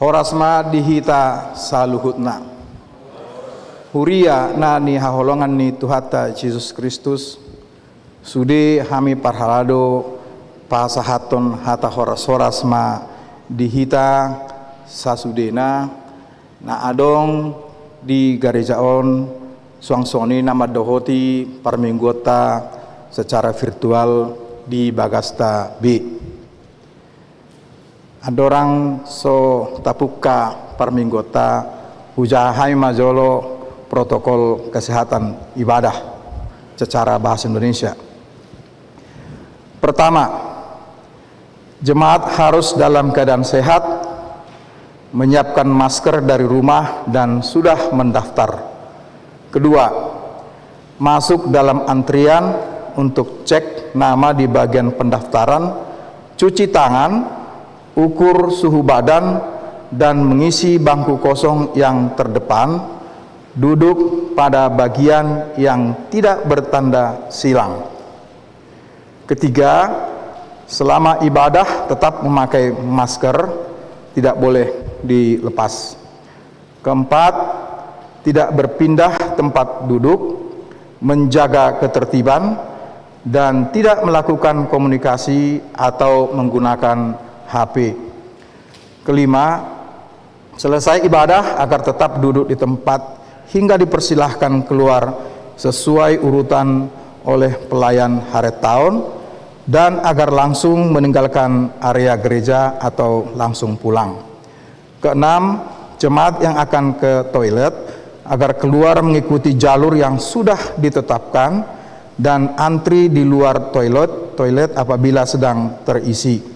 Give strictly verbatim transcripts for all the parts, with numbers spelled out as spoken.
Horas ma di hita saluhutna. Huria na hinaholongan ni Tuhanta Jesus Kristus, sude hami parhalado pasahathon hata horas-horas ma di hita sasudena na adong di gareja on, suang songon i na mandohoti parmingguonta secara virtual di bagasta be. Andorang so tapungka parmingguonta, hujaha hami ma jolo protokol kesehatan ibadah secara bahasa Indonesia. Pertama, jemaat harus dalam keadaan sehat, menyiapkan masker dari rumah dan sudah mendaftar. Kedua, masuk dalam antrian untuk cek nama di bagian pendaftaran, cuci tangan, ukur suhu badan, dan mengisi bangku kosong yang terdepan, duduk pada bagian yang tidak bertanda silang. Ketiga, selama ibadah tetap memakai masker, tidak boleh dilepas. Keempat, tidak berpindah tempat duduk, menjaga ketertiban, dan tidak melakukan komunikasi atau menggunakan H P. Kelima, selesai ibadah agar tetap duduk di tempat hingga dipersilahkan keluar sesuai urutan oleh pelayan haretaon, dan agar langsung meninggalkan area gereja atau langsung pulang. Keenam, jemaat yang akan ke toilet agar keluar mengikuti jalur yang sudah ditetapkan dan antri di luar toilet, toilet apabila sedang terisi.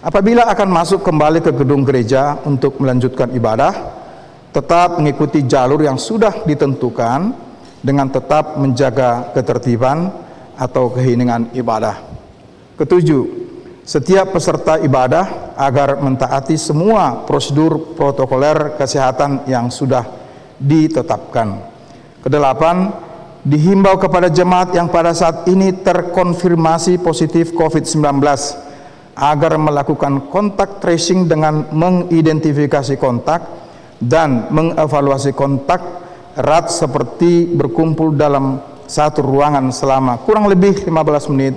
Apabila akan masuk kembali ke gedung gereja untuk melanjutkan ibadah, tetap mengikuti jalur yang sudah ditentukan dengan tetap menjaga ketertiban atau keheningan ibadah. Ketujuh, setiap peserta ibadah agar mentaati semua prosedur protokoler kesehatan yang sudah ditetapkan. Kedelapan, dihimbau kepada jemaat yang pada saat ini terkonfirmasi positif covid sembilan belas agar melakukan kontak tracing dengan mengidentifikasi kontak dan mengevaluasi kontak erat seperti berkumpul dalam satu ruangan selama kurang lebih lima belas menit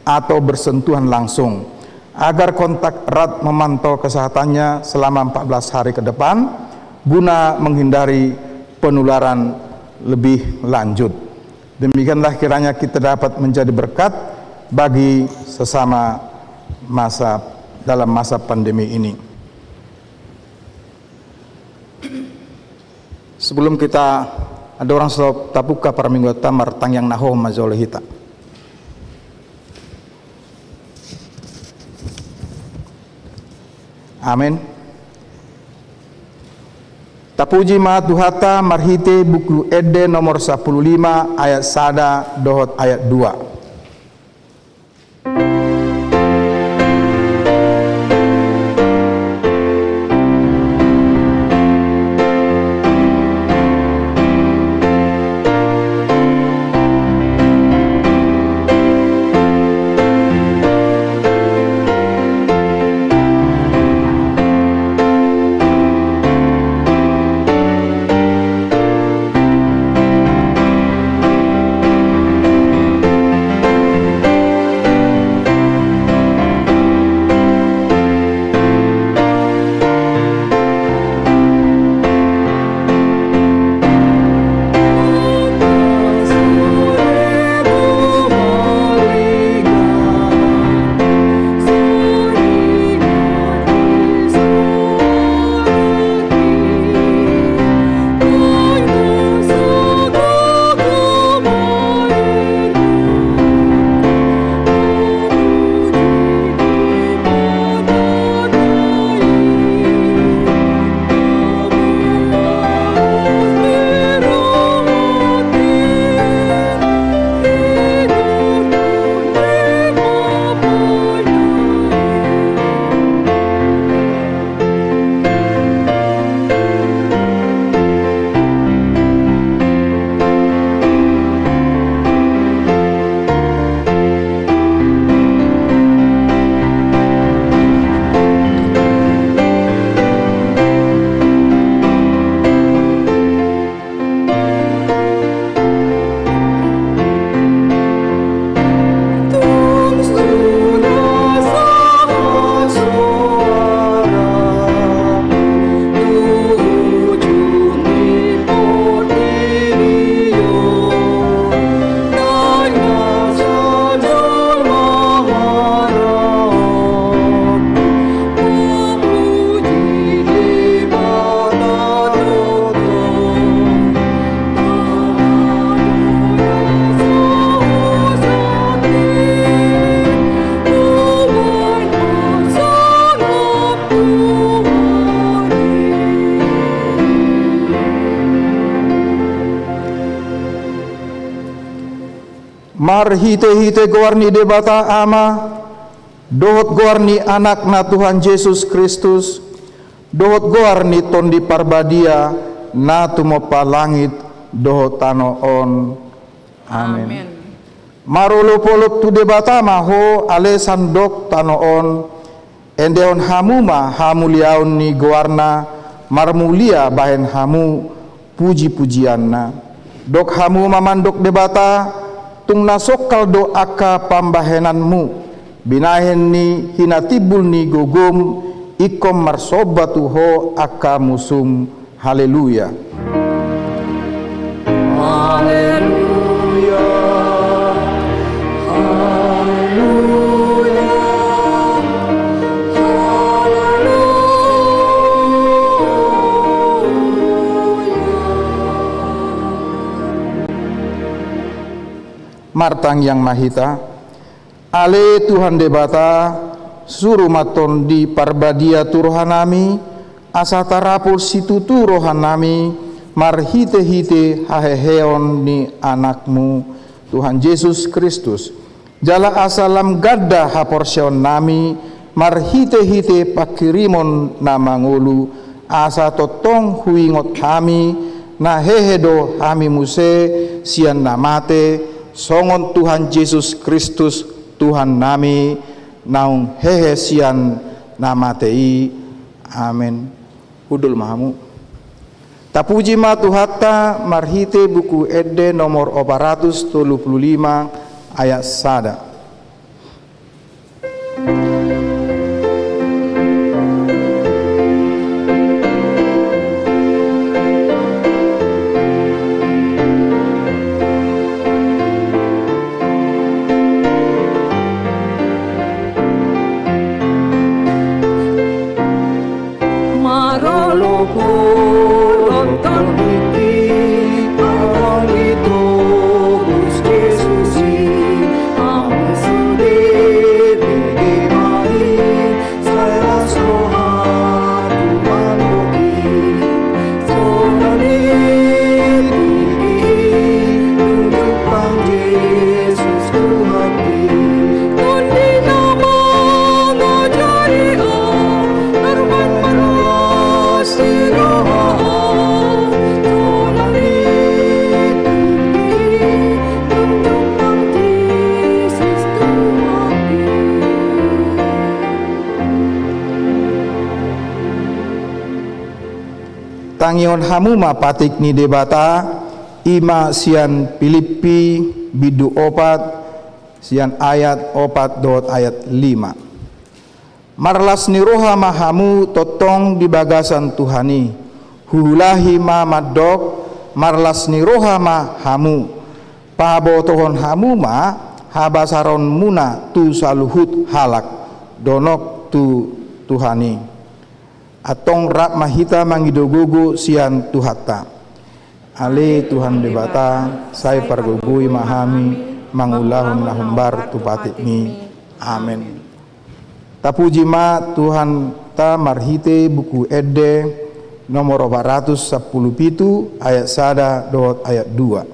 atau bersentuhan langsung, agar kontak erat memantau kesehatannya selama empat belas hari ke depan guna menghindari penularan lebih lanjut. Demikianlah kiranya kita dapat menjadi berkat bagi sesama masa, dalam masa pandemi ini. Sebelum kita, andorang so tapungka parmingguonta, martangiang na hohom ma jolo hita. Amen. Tapuji ma Tuhanta marhite Buku Ende nomor sampulu lima ayat sada dohot ayat dua. Marhite-hite goar ni Debata Ama, dohot goar ni Anakna Tuhan Jesus Kristus, dohot goar ni Tondi Parbadia, na tumompa langit dohot tano on. Amen. Amen. Marolop-olop tu Debata ma ho, ale sandok tano on, endehon hamu ma hamuliaon ni goarna, marmulia bahen hamu puji-pujianna. Dok hamu ma mandok Debata, tung na songkal do angka pambahenanmu, binahen ni hinatimbul ni gogom, ingkon marsomba tu ho angka musum. Haleluya. Haleluya. Haleluya. Haleluya. Martangiang ma hita. Ale Tuhan Debata, suru ma Tondi Parbadia tu rohanami, asa tarapul situtu rohanami marhite-hite haheheon ni Anakmu, Tuhan Jesus Kristus. Jala asa lam ganda haporseaonnami marhite-hite panghirimon na mangolu, asa tongtong huingot hami, na hehe do hami muse sian na mate, songon Tuhan Jesus Kristus, Tuhannami, naung hehe sian na mate i. Amen. Hundul ma hamu. Tapuji ma Tuhanta marhite Buku Ende nomor opat ratus tolu pulu lima, ayat sada. Tangihon hamu ma patik ni Debata, i ma sian Pilippi bindu opat, sian ayat opat dohot ayat lima. Marlas ni roha ma hamu tongtong di bagasan Tuhan i. Huulahi ma mandok, marlas ni roha ma hamu. Pabotohon hamu ma habasaronmuna tu saluhut halak, donok tu Tuhan i. Antong rap ma hita mangido gogo sian Tuhanta. Ale Tuhan Debata, sai pargogoi ma hami mangulahon na hombar tu patikmi. Amen. Tapuji ma Tuhanta marhite Buku Ende nomor opat ratus sampulu pitu, ayat sada dohot ayat dua.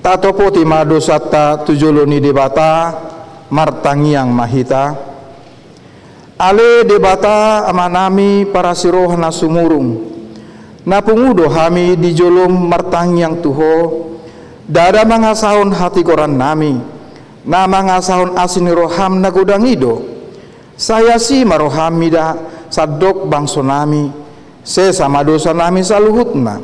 Tatopoti ma dosanta tu jolo ni Debata. Martangiang ma hita. Ale Debata Amanami parasi roha na sumurung, na pungu do hami di jolom martangiang tu Ho, ndada mangasahon hatigorannami, na mangasahon asi ni roham na godang i do. Sai asi ma roham mida sandok bangsonami, sesa ma dosanami saluhutna.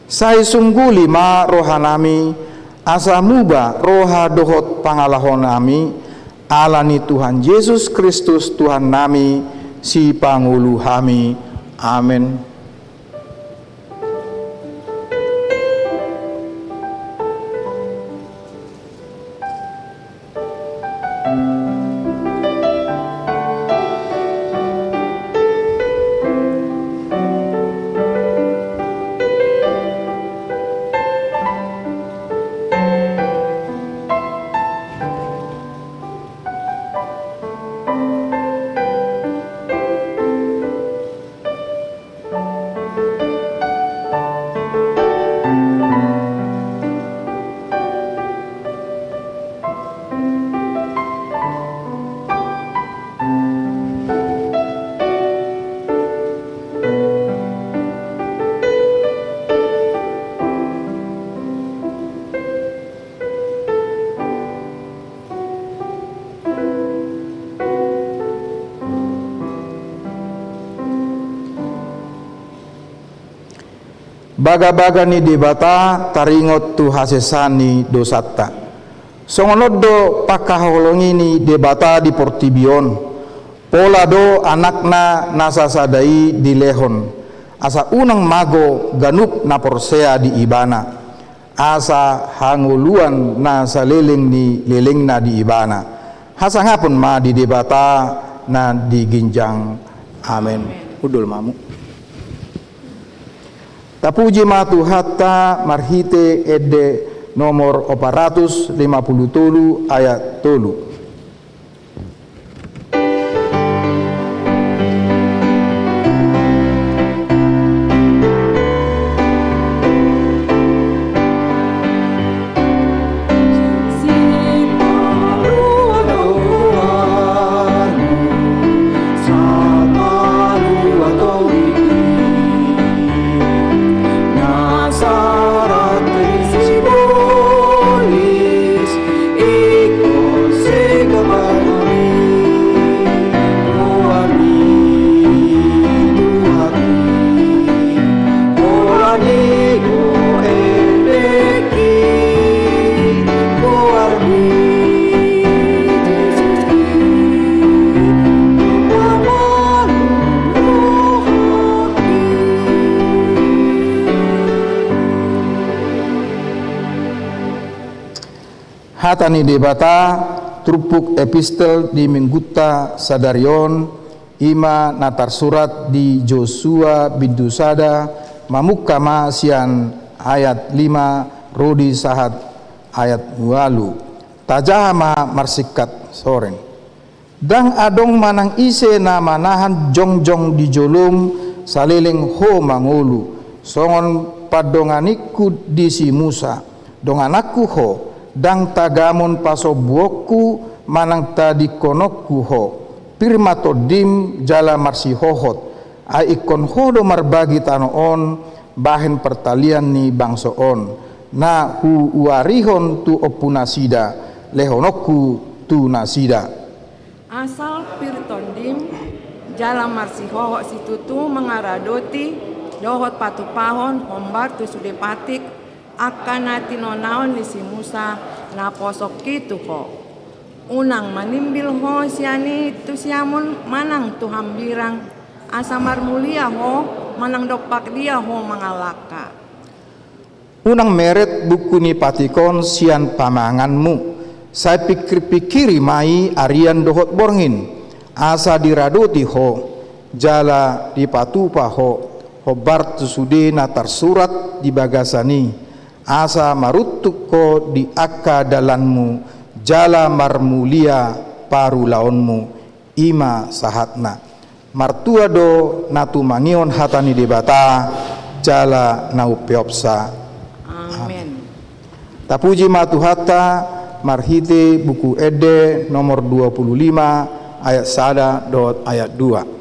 Sai sungguli ma rohanami, asa muba roha dohot pangalahonami, ala ni Tuhan Jesus Kristus Tuhannami, Sipangolu hami. Amen. Bagabaga ni Debata taringot tu hasesaan ni dosanta. Songon on do pangkaholongi ni Debata di portibi on. Pola do Anakna na sasada i dilehon, asa unang mago ganup na porsea di Ibana, asa hangoluan na saleleng ni lelengna di Ibana. Hasangapon ma di Debata na di ginjang. Amen. Hundul ma hamu. Tapuji ma Tuhanta marhite ende nomor opat ratus lima pulu tolu ayat tolu. Hata ni Debata, turpuk epistel di Minggunta sadari on, i ma na tarsurat di Josua bindu sada, mamungka ma sian ayat lima ro di sahat ayat ualu. Tajaha ma marsingkat soreng. Ndang adong manang ise na manahan jongjong di jolom saleleng ho mangolu, songon pandonganingku di si Musa. Dongananku ho, ndang tagamon pasombuonku manang tadingkononku ho. Pir ma tondim jala marsihohot, ai ingkon ho do marbagi tano on bahen partalian ni bangso on, na huuarihon tu ompunasida, lehononku tu nasida. Asal pir tondim jala marsihohot situtu mangaradoti dohot patupahon hombar tu sude patik, angka na tinonaon ni si Musa naposongki tu ho. Unang manimbil ho sian i tu siamun manang tu hambirang, asa marmulia ho manang dompak dia ho mangalangka. Unang meret buku ni patik on sian pamanganmu, sai pingkirpingkiri ma i arian dohot borngin, asa diradoti ho, jala dipatupa ho, hombar tu sude na tarsurat di bagasan i, asa maruntung ho di angka dalanmu, jala marmulia parulaonmu. I ma sahatna. Martua do na tumangihon hata ni Debata, jala na umpeopsa. Amen. Tapuji ma Tuhanta marhite Buku Ende nomor dua puluh lima, ayat sada dohot ayat dua.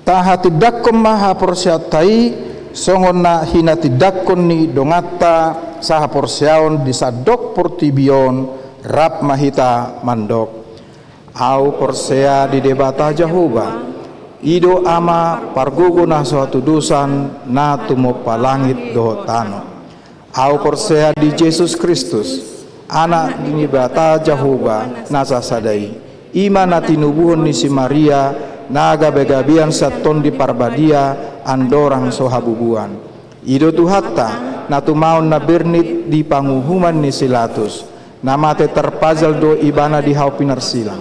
Tahatindangkon ma haporseaonta i songon na hinatindangkon ni donganta sahaporseaon di sandok portibi on. Rap ma hita mandok. Ahu porsea di Debata Jahowa, i do Ama pargogo na so hatudosan na tumompa langit dohot tano. Ahu porsea di Jesus Kristus, Anak ni Debata Jahowa na sasada i, i ma na tinubuhon ni si Maria na gabegabean sian Tondi Parbadia andorang so habubuan. I do Tuhanta na tumaon na bernit di panguhuman ni si Latus, na mate tarpajal do Ibana di hau pinarsilang,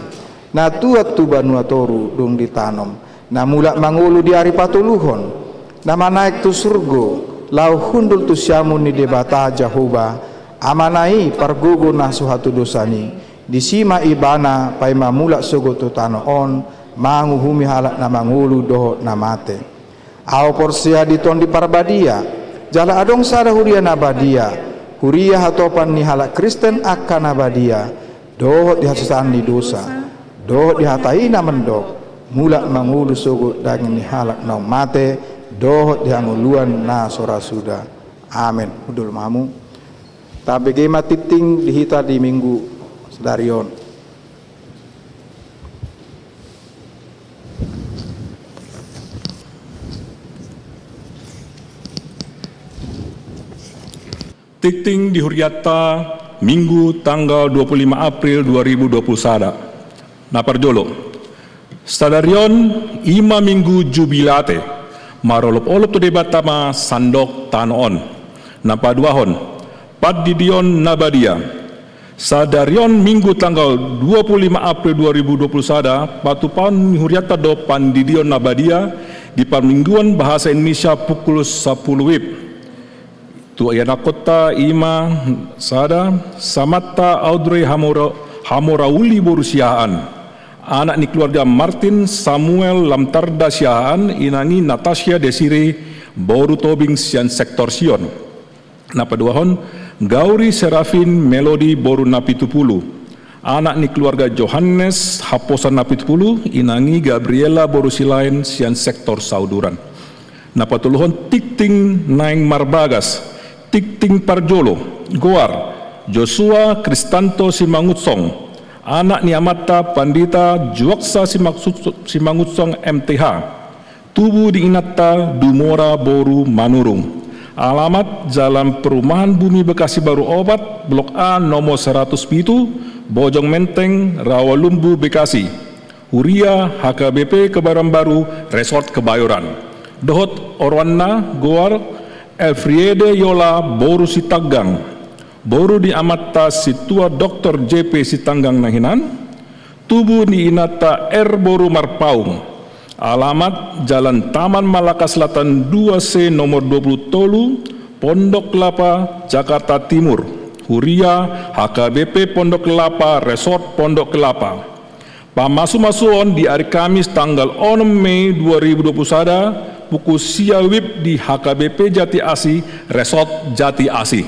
na tuat tu banua toru dung ditanom, na mulak mangolu di ari patoluhon, na manaek tu surgo laho hundul tu siamun ni Debata Jahowa, Amana i pargogo na so hatudosan i. Disi ma Ibana paima mulak sogot tu tano on manguhumi halak na mangolu dohot na mate. Ahu porsea di Tondi Parbadia, jala adong sada huria na badia, huria hatopan ni halak Kristen angka na badia, dohot di hasesaan ni dosa, dohot di hata i na mandok, mulak mangolu sogot daging ni halak naung mate, dohot di hangoluan na so ra suda. Amen. Hundul ma hamu. Tabege ma tingting di hita di Minggu sadari on. Tingting di hurianta, Minggu tanggal dua puluh lima April dua ribu dua puluh sada. Na parjolo, sadari on i ma Minggu Jubilate, marolopolop tu Debata ma sandok tano on. Na paduahon, pandidion na badia. Sadari on Minggu tanggal dua puluh lima April dua ribu dua puluh sada, patupaon ni hurianta do pandidion na badia di parmingguan bahasa Indonesia pukul sapuluh wib. Tu ianakkonta i ma sada, Samantha Audrey Hamora-, Hamorauli boru Siahaan, anak ni keluarga Martin Samuel Lamtarda Siahaan, inang i Natasia Desiri boru Tobing sian sektor Sion. Na paduahon, Gauri Serafin Melodi boru Napitupulu, anak ni keluarga Johannes Haposan Napitupulu, inang i Gabriela boru Silaen sian sektor Sauduran. Na patoluhon, tingting naeng marbagas, tingting parjolo, goar, Joshua Kristanto Simangunsong, Anak ni amanta Pandita Juaksa Simangunsong M T H. Tubu di inanta Dumora boru Manurung. Alamat Jalan Perumahan Bumi Bekasi Baru opat, Blok A nomor seratus pitu, Bojong Menteng, Rawalumbu, Bekasi. Huria H K B P Kebayoran Baru, Resort Kebayoran. Dohot oroanna, goar Elfriede Yola boru Sitanggang. Boru ni amanta Sintua Doktor J P Sitanggang na hinan. Tubu ni inanta R boru Marpaung. Alamat Jalan Taman Malaka Selatan dua C nomor dua puluh tolu, Pondok Kelapa, Jakarta Timur. Huria H K B P Pondok Kelapa, Resort Pondok Kelapa. Pamasumasuon di ari Kamis tanggal onom Mei dua ribu dua puluh sada, pukul sia WIB di H K B P Jati Asih, Resort Jati Asih.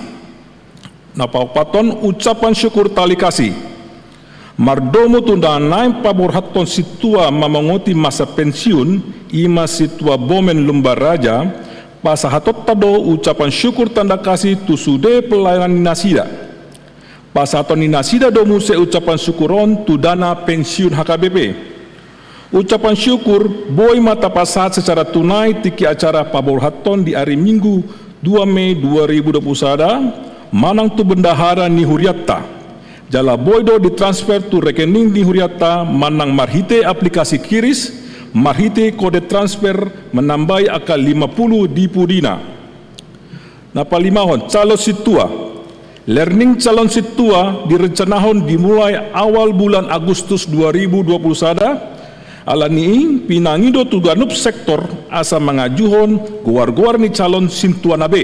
Na paopathon, ucapan syukur talikasi. Mardomu tu na naeng paborhathon sintua mamongoti masa pensiun, i ma Sintua Bomen Lumban Raja, pasahatonta do ucapan syukur tanda kasih tu sude pelayanan ni nasida. Pasahaton ni nasida do muse ucapan syukur on tu dana pensiun H K B P. Ucapan syukur boi ma tapasahat secara tunai tingki acara paborhathon di ari Minggu dua Mei dua ribu dua puluh sada, manang tu bendahara ni hurianta. Jala boi do ditransfer tu rekening ni hurianta manang marhite aplikasi QRIS, marhite kode transfer manambai angka lima puluh di pudina. Na palimahon, calon sintua. Learning calon sintua direncanahon dimulai awal bulan Agustus dua ribu dua puluh sada, ala ni i pinangido tu ganup sektor asa mangajuhon goar-goar ni calon sintua na be.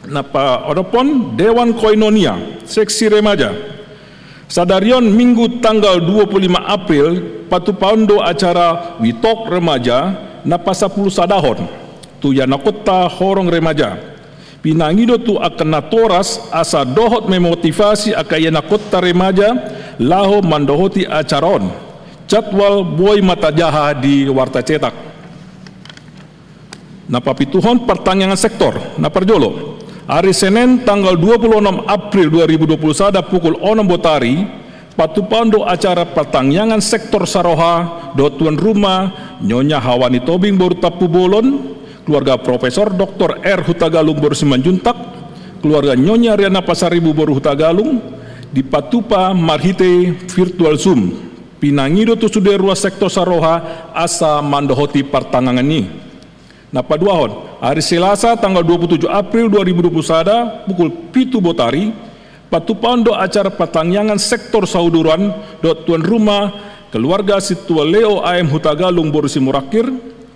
Na paonomhon, Dewan Koinonia, Seksi Remaja. Sadari on Minggu tanggal dua puluh lima April, patupaon do acara We Talk Remaja na pasampulu sadahon tu ianakhonta horong remaja. Pinangido tu angka natoras asa dohot memotivasi angka ianakhonta remaja laho mandohoti acara on. Jadwal boi ma tajaha di warta cetak. Na papituhon, partangiangan sektor. Na parjolo, ari Senen tanggal dua puluh onom April dua ribu dua puluh sada pukul onom botari, patupaon do acara partangiangan sektor saroha dohot tuan rumah Nyonya Hawani Tobing boru Tampubolon, keluarga Profesor Doktor R Hutagalung boru Simanjuntak, keluarga Nyonya Riana Pasaribu boru Hutagalung, dipatupa marhite virtual Zoom. Pinangido tu sude ruas sektor saroha asa mandohoti partangiangan i. Na paduahon, ari Selasa tanggal dua puluh tujuh April dua ribu dua puluh sada pukul pitu botari, patupaon do acara partangiangan sektor sauduran dohot tuan rumah keluarga Sintua Leo A M Hutagalung boru Simorangkir,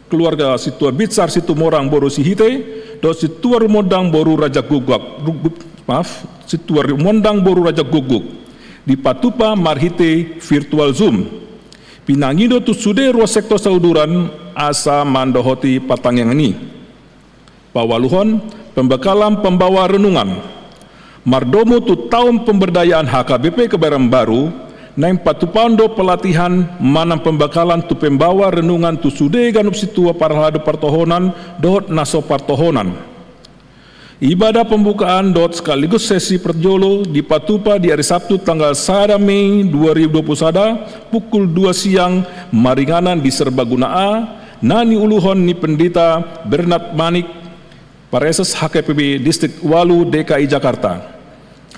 keluarga Sintua Binsar Situmorang boru Sihite, dohot Sintua Rumondang boru Raja Gugak, Guguk, maaf, Sintua Rumondang boru Raja Guguk. Dipatupa marhite virtual Zoom. Pinangido tu sude ruas sektor sauduran asa mandohoti partangiangan i. Paualuhon, pembekalan pembawa renungan. Mardomu tu taon pemberdayaan H K B P Kebayoran Baru, naeng patupaon do pelatihan manang pembekalan tu pembawa renungan tu sude ganup sintua parhalado partohonan dohot na so partohonan. Ibadah pembukaan dohot sekaligus sesi parjolo dipatupa di ari Sabtu tanggal sada Mei dua ribu dua puluh sada pukul dua siang maringanan di Serbaguna A na niuluhon ni Pendeta Bernard Manik, Praeses H K B P Distrik ualu D K I Jakarta.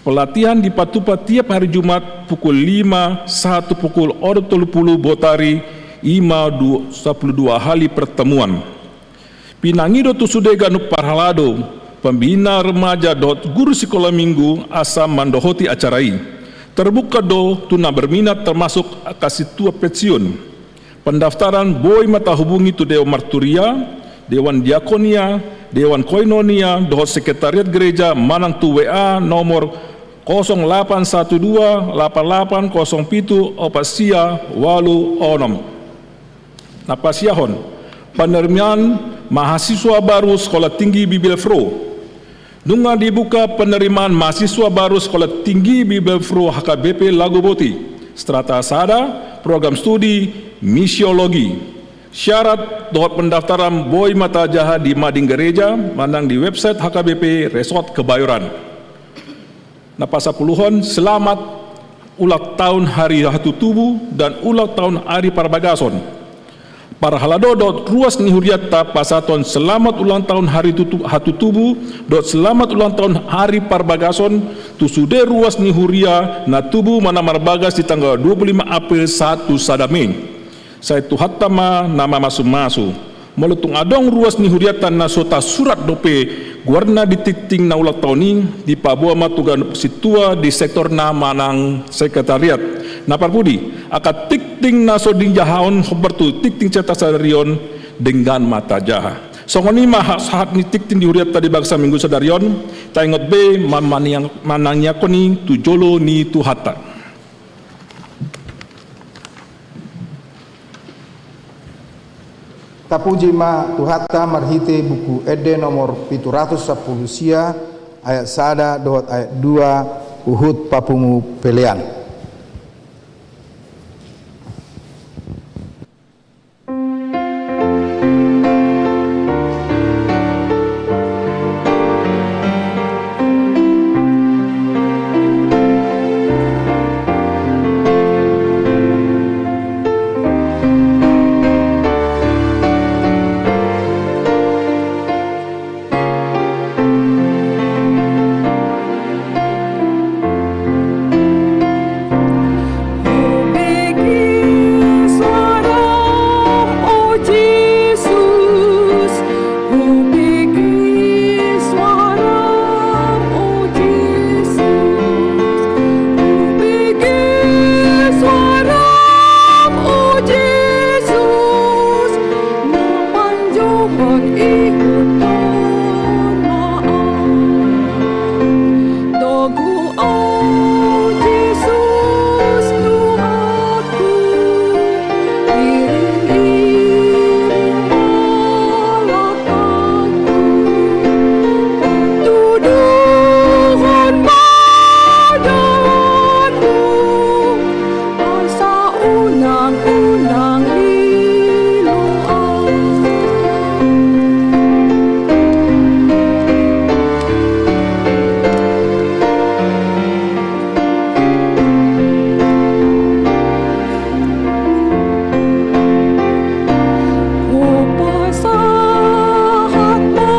Pelatihan dipatupa tiap hari Jumat pukul lima sahat tu pukul onom tolu pulu botari, i ma du-, sampulu dua hali pertemuan. Pinangido tu sude ganup parhalado, pembina remaja dohot guru sikola minggu asa mandohoti acara i. Terbuka do tu na berminat termasuk angka sintua pensiun. Pendaftaran boi ma tahubungi tu Dewan Marturia, Dewan Diakonia, Dewan Koinonia, dohot Sekretariat Gereja manang tu W A nomor kosong lapan satu dua lapan lapan kosong pitu opat sia walu onom. Na pasiahon, penerimaan mahasiswa baru Sekolah Tinggi Bibelvrouw. Nunga dibuka penerimaan mahasiswa baru Sekolah Tinggi Bibelvrouw H K B P Laguboti, strata sada, program studi misiologi. Syarat dohot pendaftaran boi ma tajaha di mading gereja manang di website H K B P Resort Kebayoran. Na pasampuluhon, selamat ulang tahun hari hatutubu dan ulang tahun hari parbagason. Parhalado dohot ruas ni hurianta pasahathon selamat ulang tahun hari tutu-, hatutubu dohot selamat ulang tahun hari parbagason tu sude ruas ni huria na tubu manang marbagas di tanggal dua puluh lima April sahat tu sada Mei. Sai Tuhanta ma na mamasumasu. Molo tung adong ruas ni hurianta na so tasurat dope goarna di tingting na ulang tahun i, dipaboa ma tu ganup sintua di sektorna manang sekretariat. Na parpudi, angka tingting na so dijahahon hombar tu tingting cetak sadari on, denggan ma tajaha. Songon i ma sahat ni tingting di hurianta di bagasan minggu sadari on, taingot be ma-, manang-, manangiangkon i tu jolo ni Tuhanta. Tapuji ma Tuhanta marhite Buku Ende nomor pitu ratus sampulu sia, ayat sada dohot ayat dua, huhut papungu pelean. Dohot Ahu Jesus Tuhanku, iring-iring ma langkangku, patuduhon ma dalanmu, asa unang-unang lilo ahu. Hupasahat ma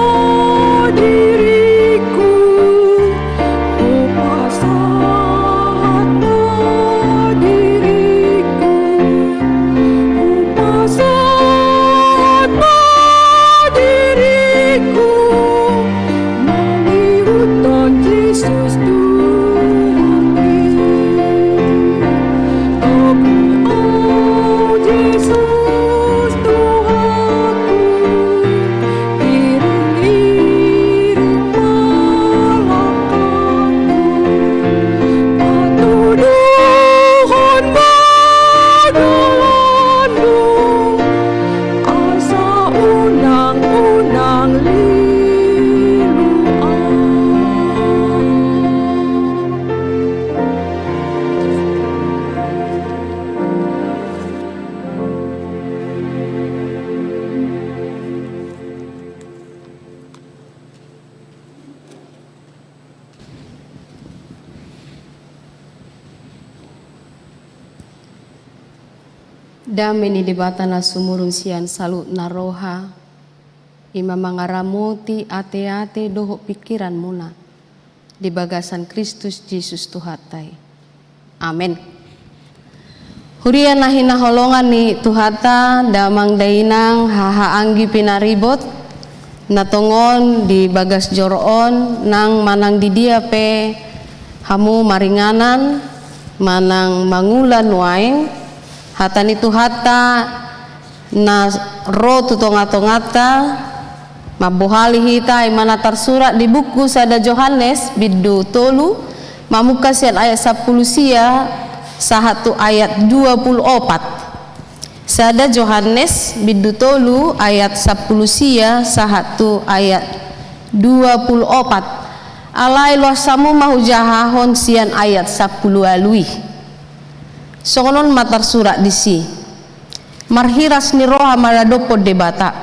diringku, hupasahat ma diringku, hupasahat ma diringku, mangihuthon Jesus Tuhanki. Ahu Jesus Tuhanku, iring-iring ma langkangku, patuduhon ma dalanmu, asa unang-unang lilo ahu. Dame ni Debata na sumurung sian saluhutna roha, i ma mangaramoti ateate dohot pingkiranmuna di bagasan Kristus Jesus Tuhanta i. Amen. Huria na hinaholongan ni Tuhanta, damang dainang, haha anggi pinaribot, na tongon di bagas joro on, nang manang di dia pe hamu maringanan, manang mangula nuaeng, hata ni Tuhanta na ro tu tonga-tonganta, mambohali hita, i ma na tarsurat di buku sada Johannes, bindu tolu, mamungka sian ayat sampulu sia, sahat tu ayat dua pulu opat. Sada Johannes, bindu tolu, ayat sampulu sia, sahat tu ayat dua pulu opat. Alai loas hamu ma hujahahon sian ayat sampulu ualu i. Songon on ma tarsurat disi. Marhiras ni roha maradophon Debata.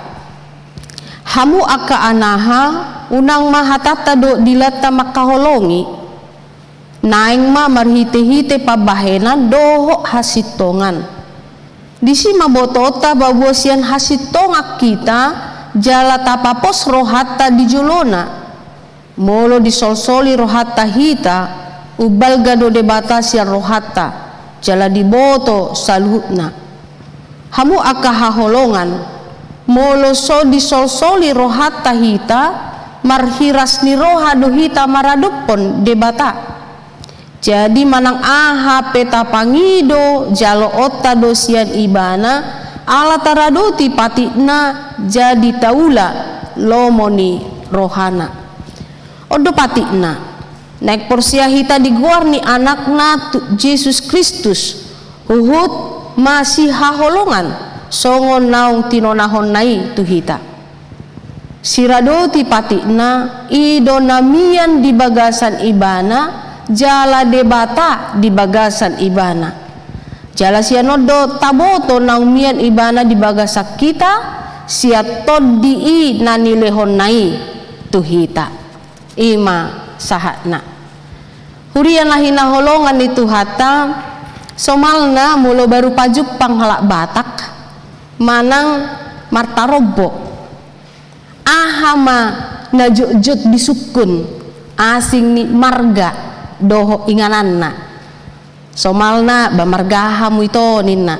Hamu angka anaha, unang ma hatanta dohot dilanta mangkaholongi. Naeng ma marhite-hite pambahenan dohot hasintongan. Disi ma botoonta paboa sian hasintongan hita jala tapapos rohanta di jolona. Molo disolsoli rohanta hita, umbalga do Debata sian rohanta, jala diboto saluhutna. Hamu angka haholongan, molo so disolsoli rohanta hita, marhiras ni roha do hita maradophon Debata. Jadi manang aha pe tapangido jaloonta do sian Ibana, ala taradoti patikna jadi taula lomo ni rohana. On do patikna, naeng porsea hita di goar ni Anakna tu-, Jesus Kristus, huhut masihaholongan songon naung tinonahonna i tu hita. Siradoti patikna, i do na mian di bagasan Ibana, jala Debata di bagasan Ibana. Jala sian on do taboto naung mian Ibana di bagasan hita, sian Tondi i na nilehonna i tu hita. I ma sahatna. Huria na hinaholongan ni Tuhanta, somalna molo baru pajumpang halak Batak manang martarombo, aha ma na jotjot disungkun asing ni marga dohot ingananna? Somalna, ba marga aha hamu ito, ninna.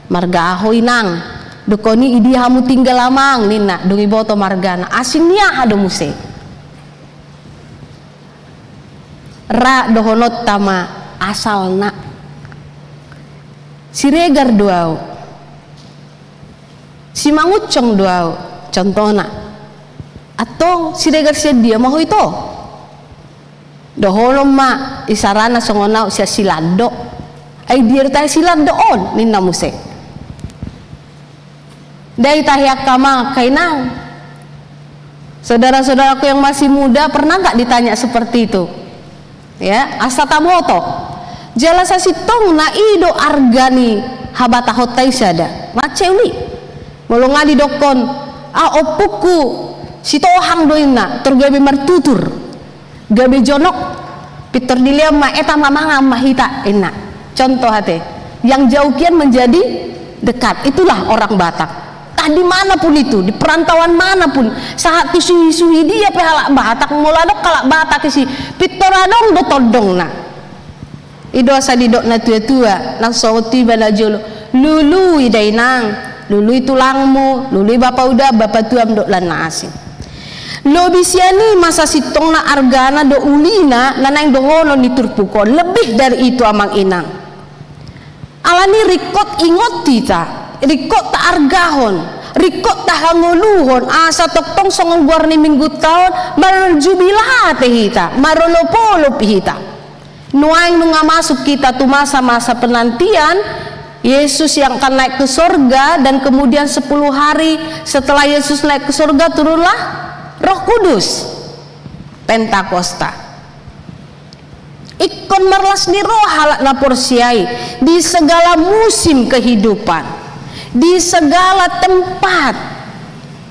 Marga ahu inang. Dungkon i, idia hamu tinggal amang, ninna. Dung iboto margana, asing ni aha do muse? Ra dohononta ma asalna. Siregar do ahu. Simangunsong do ahu, contohna. Antong Siregar sian dia ma ho ito? Dohonon ma isarana songon ahu sian Silando. Ai dia do tahe Silando on, ninna muse. Ndai tahe angka amang, angka inang. Saudara-saudaraku yang masih muda, pernah nggak ditanya seperti itu? Ya, asa taboto. Jala sasintongna i do arga ni habatahonta i sada. Mansai uli. Molo nga didokkon, ah, ompungku, Sitohang do inna, tor gabe martutur. Gabe jonok, pintor dilehon ma, eta ma mangan ma hita, inna. Contoh ate, yang jauh kian menjadi dekat. Itulah orang Batak. Entah di mana pun itu, di perantauan mana pun, sahat tu suhi-suhi dia pe halak Batak, molo adong halak Batak i si, pintor adong do tondongna. I do asa didok na tua-tua, nang songon tu iba na jolo, lului dainang, lului tulangmu, lului bapa uda, bapa tuam dohot lan na asing. Lobi sian i ma sasintongna argana dohot ulina na naeng dohonon ni turpuk on, lebih dari itu amang inang. Alani ringkot ingot hita, ringkot taargahon, ringkot tahangoluhon, asa tongtong songon goar ni minggunta on, marjubilate hita, marolop-olop hita. Nuaeng nunga masuk kita tu masa-masa penantian, Yesus yang akan naik ke sorga, dan kemudian sepuluh hari setelah Yesus naik ke sorga, turunlah Roh Kudus. Pentakosta. Ingkon marlas ni roha halak na porsea i, di segala musim kehidupan, di segala tempat.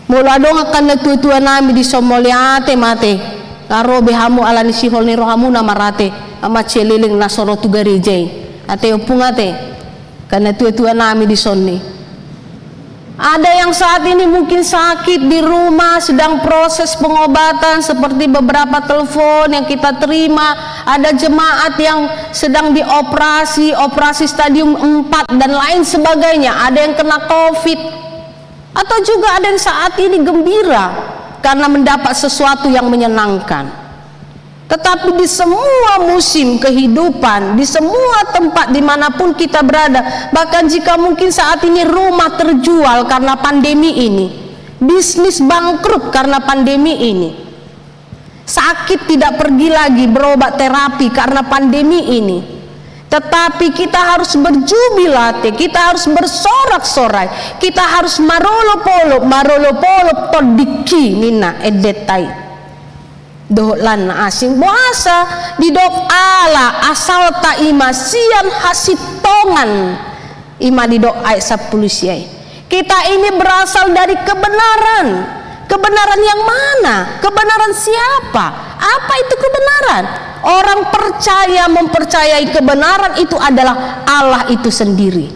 Molo adong angka na tua-tua nami dison, mauliate ma ate, nga ro be hamu alani sihol ni rohamuna marate, amat seleleng na so ro tu gareja i. Ate ompung ate, angka na tua-tua nami dison i. Ada yang saat ini mungkin sakit di rumah, sedang proses pengobatan, seperti beberapa telepon yang kita terima, ada jemaat yang sedang dioperasi, operasi stadium empat dan lain sebagainya, ada yang kena covid. Atau juga ada yang saat ini gembira karena mendapat sesuatu yang menyenangkan. Tetapi di semua musim kehidupan, di semua tempat di mana pun kita berada, bahkan jika mungkin saat ini rumah terjual karena pandemi ini, bisnis bangkrut karena pandemi ini, sakit tidak pergi lagi berobat terapi karena pandemi ini. Tetapi kita harus berjubilate, kita harus bersorak-sorai, kita harus marolop-olop, marolop-olop tondingki ninna endenta i. Dohot lan na asing, boasa didok ala asalta i ma sian hasintongan. I ma didok ayat sampulu sia i. Kita ini berasal dari kebenaran. Kebenaran yang mana? Kebenaran siapa? Apa itu kebenaran? Orang percaya mempercayai kebenaran itu adalah Allah itu sendiri.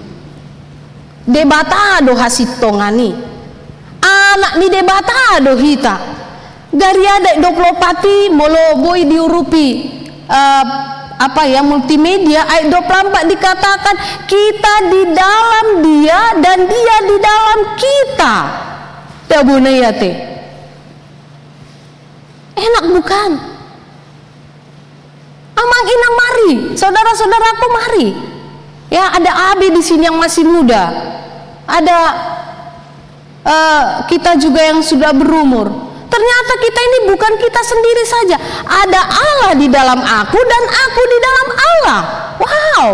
Debata do hasintongan i. Anak ni Debata do hita. Gariada dua puluh empat i molo boi diurupi, eh, apa ya, multimedia, ayat dua puluh empat dikatakan, "Kita di dalam Dia dan Dia di dalam kita." Tabo na i ate. Enak bukan? Amang inang mari, saudara-saudaraku mari. Ya, ada Abi di sini yang masih muda. Ada, eh, kita juga yang sudah berumur. Ternyata kita ini bukan kita sendiri saja. Ada Allah di dalam aku dan aku di dalam Allah. Wow.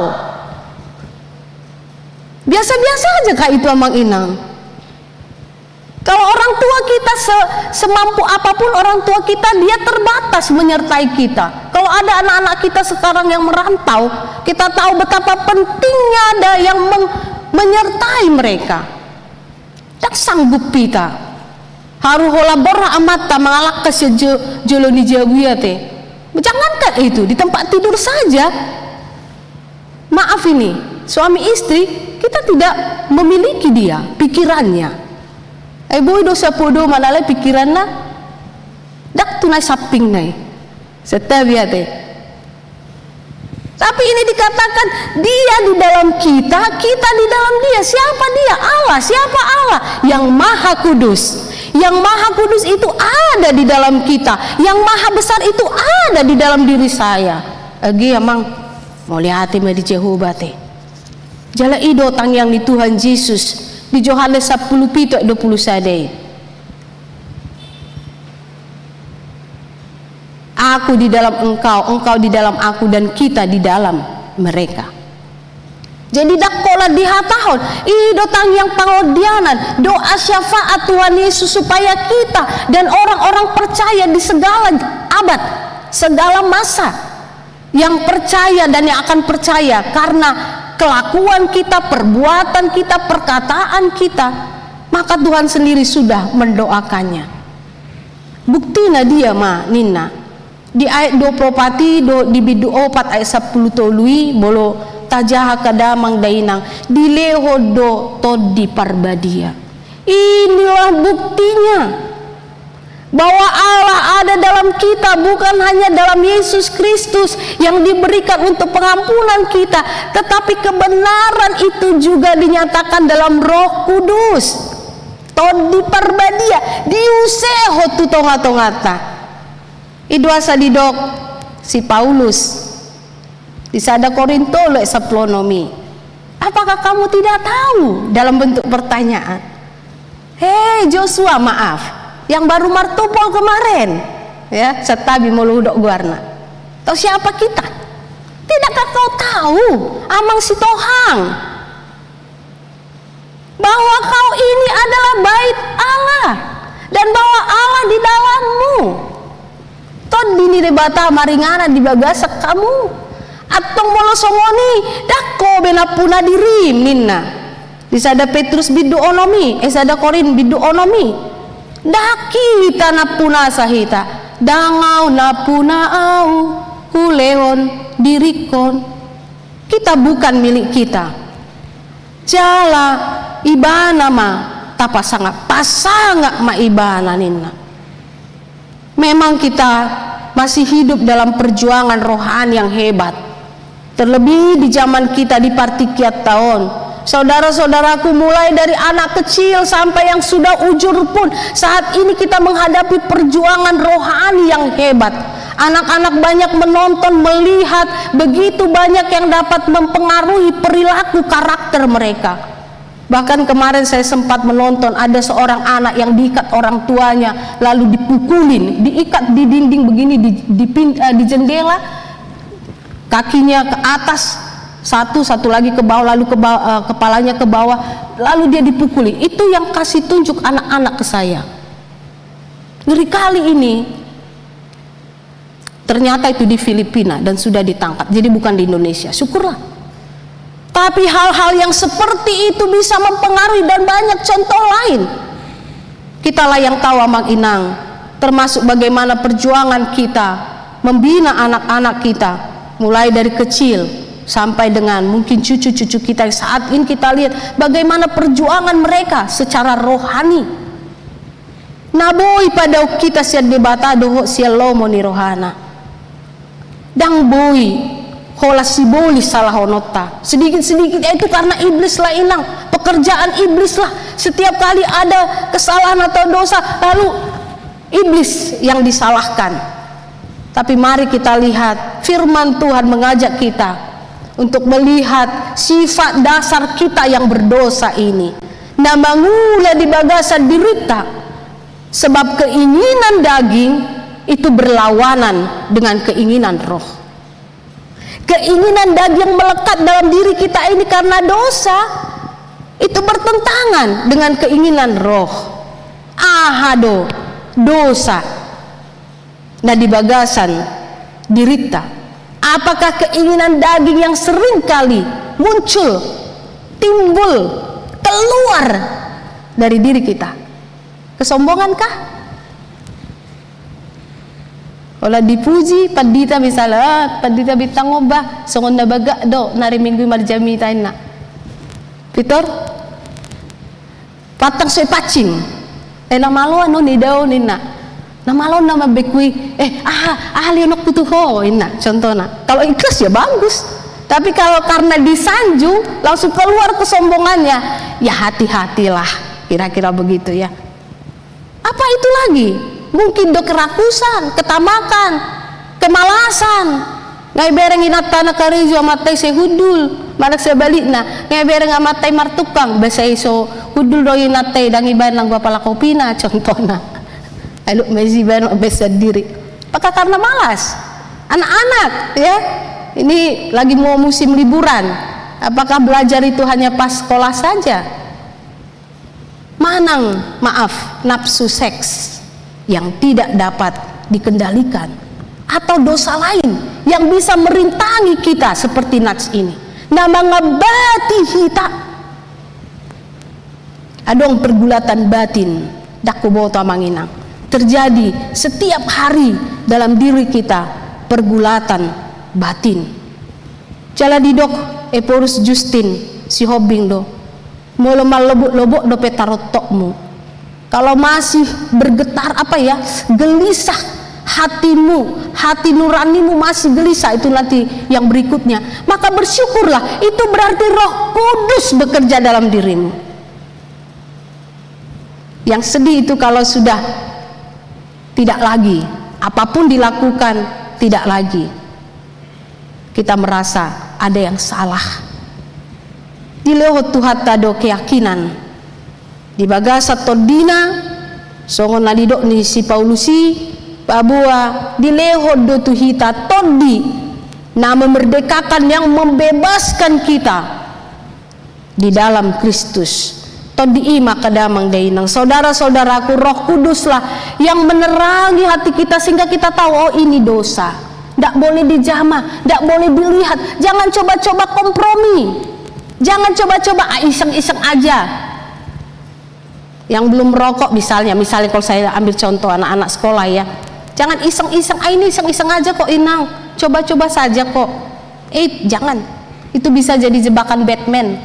Biasa-biasa aja kak itu amang inang. Kalau orang tua kita se-, semampu apapun orang tua kita, dia terbatas menyertai kita. Kalau ada anak-anak kita sekarang yang merantau, kita tahu betapa pentingnya ada yang meng-, menyertai mereka. Ndang sanggup hita. Haru holan borhat amanta mangalangka sian jo-, jolo ni jabu i ate. Jangankan itu, di tempat tidur saja. Maaf ini, suami istri, kita tidak memiliki dia, pikirannya. Ai boi do sapodoman alai pikiranna ndang tu na sampingna i. Santabi ate. Tapi ini dikatakan, Dia di dalam kita, kita di dalam Dia. Siapa Dia? Allah. Siapa Allah? Yang Maha Kudus. Yang Maha Kudus itu ada di dalam kita. Yang Maha Besar itu ada di dalam diri saya. Age amang, mauliate ma di Jahowa ate. Jala i do tangiang ni Tuhan Jesus di Johannes sampulu pitu ayat dua puluh sada i. Aku di dalam engkau, engkau di dalam aku, dan kita di dalam mereka. Jadi ndang holan dihatahon, i do tangiang pangondianan, doa syafaat Tuhan Yesus supaya kita dan orang-orang percaya di segala abad, segala masa yang percaya dan yang akan percaya karena kelakuan kita, perbuatan kita, perkataan kita, maka Tuhan sendiri sudah mendoakannya. Buktina dia ma ninna. Di ayat dua puluh empat i dohot di bindu opat ayat sampulu tolu i, molo tajaha hamu damang dainang, dilehon do Tondi Parbadia. Inilah buktinya bahwa Allah ada dalam kita, bukan hanya dalam Yesus Kristus yang diberikan untuk pengampunan kita, tetapi kebenaran itu juga dinyatakan dalam Roh Kudus. Tondi Parbadia, diusehon tu tonga-tonganta. I do asa didok si Paulus di sada Korinto tolu ayat sampulu onom i. Apakah kamu tidak tahu? Dalam bentuk pertanyaan. Hei Joshua, maaf, yang baru martopol kemarin, ya, santabi molo hudok goarna. Tahu siapa kita? Tidakkah kau tahu, Amang Sitohang, bahwa kau ini adalah bait Allah dan bahwa Allah di dalammu? Tondi ni Debata maringanan di bagasan hamu. Antong molo songon i, ndang ho be nampuna dirim ninna. Di sada Petrus bindu onom i, eh, sada Korint bindu onom i. Ndang hita nampunasa hita. Ndang au nampuna au, hulehon diringkon. Kita bukan milik kita. Jala Ibana ma tapasangap, pasangap ma Ibana ninna. Memang kita masih hidup dalam perjuangan rohani yang hebat. Terlebih di zaman kita di partingkian taon. Saudara-saudaraku, mulai dari anak kecil sampai yang sudah ujur pun, saat ini kita menghadapi perjuangan rohani yang hebat. Anak-anak banyak menonton, melihat, begitu banyak yang dapat mempengaruhi perilaku karakter mereka. Bahkan kemarin saya sempat menonton ada seorang anak yang diikat orang tuanya, lalu dipukulin, diikat di dinding begini, di, di pin-, eh, di jendela, kakinya ke atas satu, satu lagi ke bawah, lalu ke ba-, eh, kepalanya ke bawah, lalu dia dipukuli. Itu yang kasih tunjuk anak-anak ke saya. Ngeri kali ini. Ternyata itu di Filipina dan sudah ditangkap. Jadi bukan di Indonesia. Syukurlah. Tapi hal-hal yang seperti itu bisa mempengaruhi dan banyak contoh lain. Kitalah yang tahu, Amang Inang, termasuk bagaimana perjuangan kita membina anak-anak kita, mulai dari kecil sampai dengan mungkin cucu-cucu kita yang saat ini kita lihat bagaimana perjuangan mereka secara rohani. Na boi padaohon hita sian Debata dohot sian lomo ni rohana. Ndang boi holan sibolis salahononta. Sedikit-sedikit, ya, itu karena iblis lah, Inang. Pekerjaan iblis lah. Setiap kali ada kesalahan atau dosa, lalu iblis yang disalahkan. Tapi mari kita lihat, firman Tuhan mengajak kita untuk melihat sifat dasar kita yang berdosa ini. Na mangula di bagasan dirinta, sebab keinginan daging itu berlawanan dengan keinginan roh. Keinginan daging melekat dalam diri kita ini karena dosa, itu bertentangan dengan keinginan roh. Aha do dosa na di bagasan dirinta? Apakah keinginan daging yang sering kali muncul, timbul, keluar dari diri kita? Kesombongan kah? Holan dipuji pandita misalna, "Ah, pandita bintang on bah, songon na bagak do na ari Minggu i marjamita," inna. Pintor? Pantang so ipancing. "Eh, na malo on, ida on," inna. "Na malo on na mambekku i. Eh, aha, aha lehononku tu ho," inna, contohna. Kalau ikhlas ya bagus. Tapi kalau karena disanjung, langsung keluar kesombongannya. Ya hati-hatilah, kira-kira begitu ya. Apa itu lagi? Mungkin do kerakusan, ketamakan, kemalasan. Nga ibereng inanta na karejo, amanta i sai hundul, manang sebalikna. Nga ibereng amanta i martungkang, boasa i so hundul do inanta i, ndang ibaen nanggo apala kopina, contohna. Alu mezi baen, baen sandiri. Apakah karena malas? Anak-anak, ya. Ini lagi mau musim liburan. Apakah belajar itu hanya pas sekolah saja? Manang, maaf, nafsu seks yang tidak dapat dikendalikan, atau dosa lain yang bisa merintangi kita seperti nats ini. Na mangambati hita. Adong pergulatan batin, ndang huboto amang inang. Terjadi setiap hari dalam diri kita pergulatan batin. Jala didok Ephorus Justin, Sihombing do. Molo mallobot-lobot dope tarontokmu, kalau masih bergetar, apa ya, gelisah hatimu, hati nuranimu masih gelisah, itu nanti yang berikutnya, maka bersyukurlah, itu berarti Roh Kudus bekerja dalam dirimu. Yang sedih itu kalau sudah tidak lagi, apapun dilakukan, tidak lagi. Kita merasa ada yang salah. Dilehon Tuhanta do keyakinan di bagasan tondina, songon na nidok ni si Paulus i, paboa dilehon do tu hita tondi na memerdekakan, yang membebaskan kita di dalam Kristus. Tondi i ma, angka damang dainang, saudara-saudaraku, Roh Kuduslah yang menerangi hati kita sehingga kita tahu, oh, ini dosa. Ndak boleh dijamah, ndak boleh dilihat. Jangan coba-coba kompromi. Jangan coba-coba, ah, iseng-iseng aja. Yang belum merokok misalnya, misalnya kalau saya ambil contoh anak-anak sekolah ya, jangan iseng-iseng, ah, ini iseng-iseng aja kok, Inang, coba-coba saja kok. Eh, jangan. Itu bisa jadi jebakan Batman.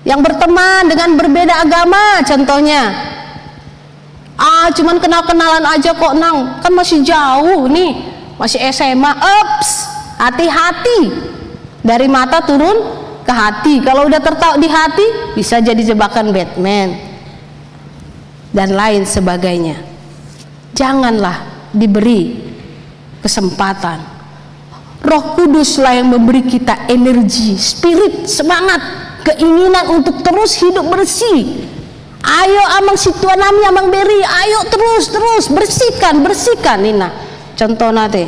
Yang berteman dengan berbeda agama, contohnya, ah, cuman kenal-kenalan aja kok, Nang, kan masih jauh nih, masih S M A. Ups, hati-hati. Dari mata turun ke hati. Kalau udah tertaruh di hati, bisa jadi jebakan Batman. Dan lain sebagainya. Janganlah diberi kesempatan. Roh Kuduslah yang memberi kita energi, spirit, semangat, keinginan untuk terus hidup bersih. Ayo, amang sintua nami, amang Beri, ayo terus, terus, bersihkan, bersihkan, ninna. Contohna te.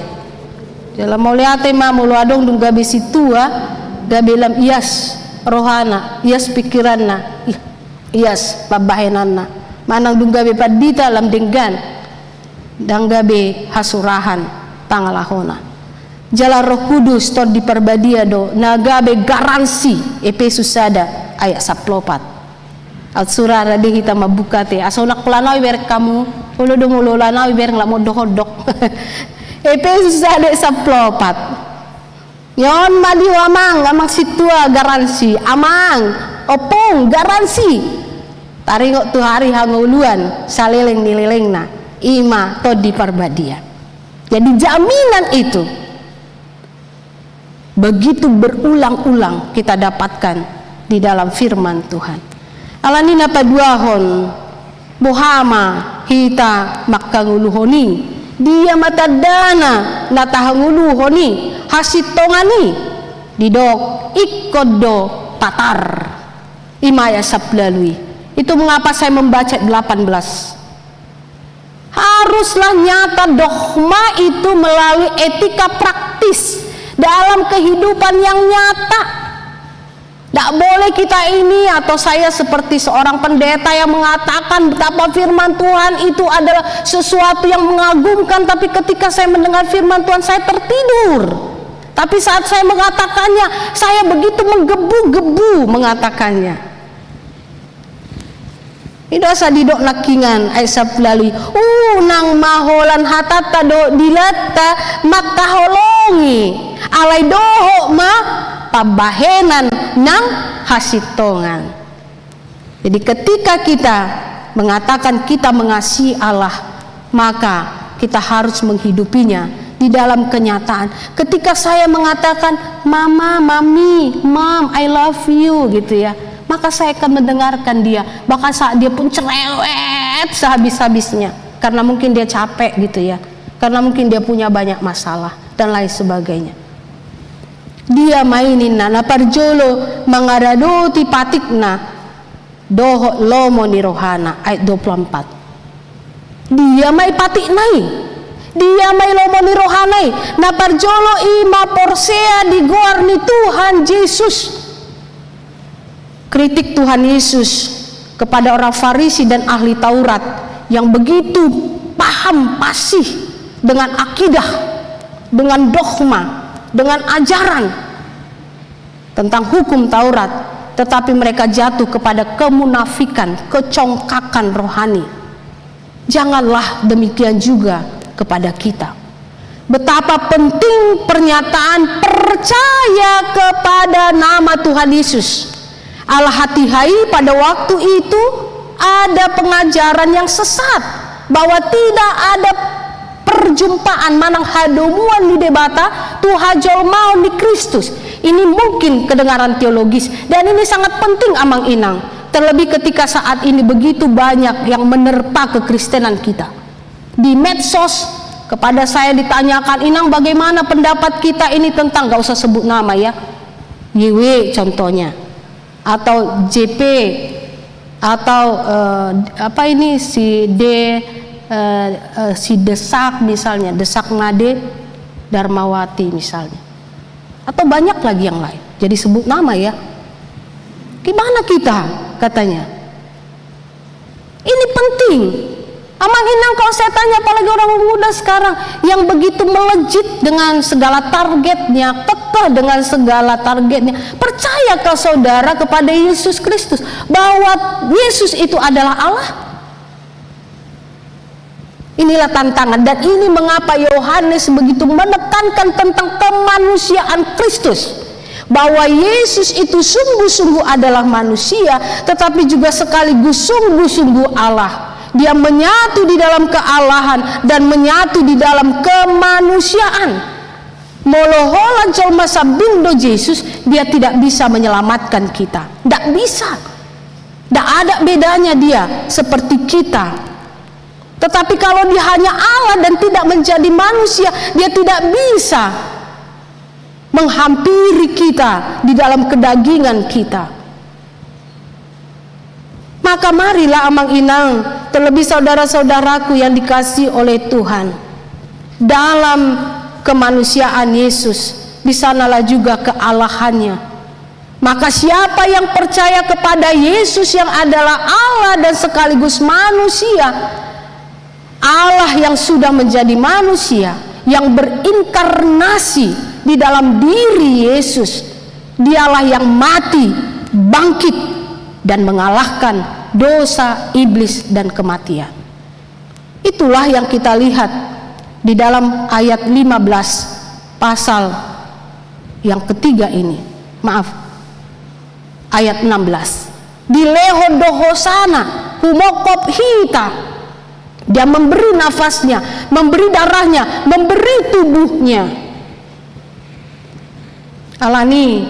Jala mauliate ma molo adong dung gabe sintua, gabe lam ias rohana, ias pikiranna, i-, ias pambahenanna. Manang dung gabe pandita, lam denggan, ndang gabe hasurahan pangalahona. Jala Roh Kudus, Tondi Parbadia do na gabe garansi, Epesus sada ayat sampulu opat. Aut sura rade hita mambuka te. Asa unang holan au ibereng hamu, olo do molo holan au ibereng, lam mondok-ondok. Epesus sada sampulu opat. Nion ma di ho amang, amang sintua garansi, amang, ompung garansi. Taringot tu ari hangoluan, saleleng ni lelengna, i ma Tondi Parbadia. Jadi jaminan itu begitu berulang-ulang kita dapatkan di dalam firman Tuhan. Alani na paduahon, boha ma hita manghangoluhon i? Dia ma tandana na tahangoluhon i, hasintongan i? Didok, ingkon do patar. I ma ayat sampulu ualu i. Itu mengapa saya membaca delapan belas. Haruslah nyata dogma itu melalui etika praktis dalam kehidupan yang nyata. Tidak boleh kita ini atau saya seperti seorang pendeta yang mengatakan betapa firman Tuhan itu adalah sesuatu yang mengagumkan, tapi ketika saya mendengar firman Tuhan, saya tertidur. Tapi saat saya mengatakannya, saya begitu menggebu-gebu mengatakannya. I do asa didok nangkiningan ayat sampulu ualu i, unang ma holan hatanta dohot dilanta mangkaholongi, alai dohot ma pambahenan nang hasintongan. Jadi ketika kita mengatakan kita mengasihi Allah, maka kita harus menghidupinya di dalam kenyataan. Ketika saya mengatakan, "Mama, Mami, Mom, I love you," gitu ya, maka saya akan mendengarkan dia. Bahkan saat dia pun cerewet sehabis-habisnya, karena mungkin dia capek gitu ya, karena mungkin dia punya banyak masalah dan lain sebagainya. Dia ma i ninna na parjolo mangaradoti patikna dohot lomo ni rohana, ayat dua puluh empat. Dia ma i patikna i, dia ma i lomo ni rohana i, na parjolo i ma porsea di goar ni Tuhan Jesus. Kritik Tuhan Yesus kepada orang Farisi dan ahli Taurat yang begitu paham fasih dengan akidah, dengan dogma, dengan ajaran tentang hukum Taurat, tetapi mereka jatuh kepada kemunafikan, kecongkakan rohani. Janganlah demikian juga kepada kita. Betapa penting pernyataan percaya kepada nama Tuhan Yesus. Ala hatiha i pada waktu itu ada pengajaran yang sesat, bahwa tidak ada perjumpaan manang hadomuan ni Debata tu hajolmaon ni Kristus. Ini mungkin kedengaran teologis, dan ini sangat penting, Amang Inang. Terlebih ketika saat ini begitu banyak yang menerpa kekristenan kita. Di medsos, kepada saya ditanyakan, "Inang, bagaimana pendapat kita ini tentang," nggak usah sebut nama ya, Y W contohnya, atau J P, atau, eh, apa ini, si D, eh, eh, si Desak misalnya, Desak Made Darmawati misalnya. Atau banyak lagi yang lain. Jadi sebut nama ya. "Gimana kita?" katanya. Ini penting. Amang Inang, kalau saya tanya, apalagi orang muda sekarang yang begitu melejit dengan segala targetnya, kekeh dengan segala targetnya, percayakah saudara kepada Yesus Kristus, bahwa Yesus itu adalah Allah? Inilah tantangan, dan ini mengapa Yohanes begitu menekankan tentang kemanusiaan Kristus, bahwa Yesus itu sungguh-sungguh adalah manusia, tetapi juga sekaligus sungguh-sungguh Allah. Dia menyatu di dalam keallahan dan menyatu di dalam kemanusiaan. Molo holan jolma sambing do Jesus, dia tidak bisa menyelamatkan kita. Tidak bisa. Tidak ada bedanya dia seperti kita. Tetapi kalau dia hanya Allah dan tidak menjadi manusia, dia tidak bisa menghampiri kita di dalam kedagingan kita. Maka marilah, Amang Inang, terlebih saudara-saudaraku yang dikasihi oleh Tuhan, dalam kemanusiaan Yesus, di sanalah juga keallahannya. Maka siapa yang percaya kepada Yesus yang adalah Allah dan sekaligus manusia, Allah yang sudah menjadi manusia, yang berinkarnasi di dalam diri Yesus, dialah yang mati, bangkit, dan mengalahkan dosa, iblis, dan kematian. Itulah yang kita lihat Di dalam ayat lima belas pasal yang ketiga ini, maaf, ayat enam belas. Dilehon do hosana, humongkop hita. Dia memberi nafasnya, memberi darahnya, memberi tubuhnya. Alani,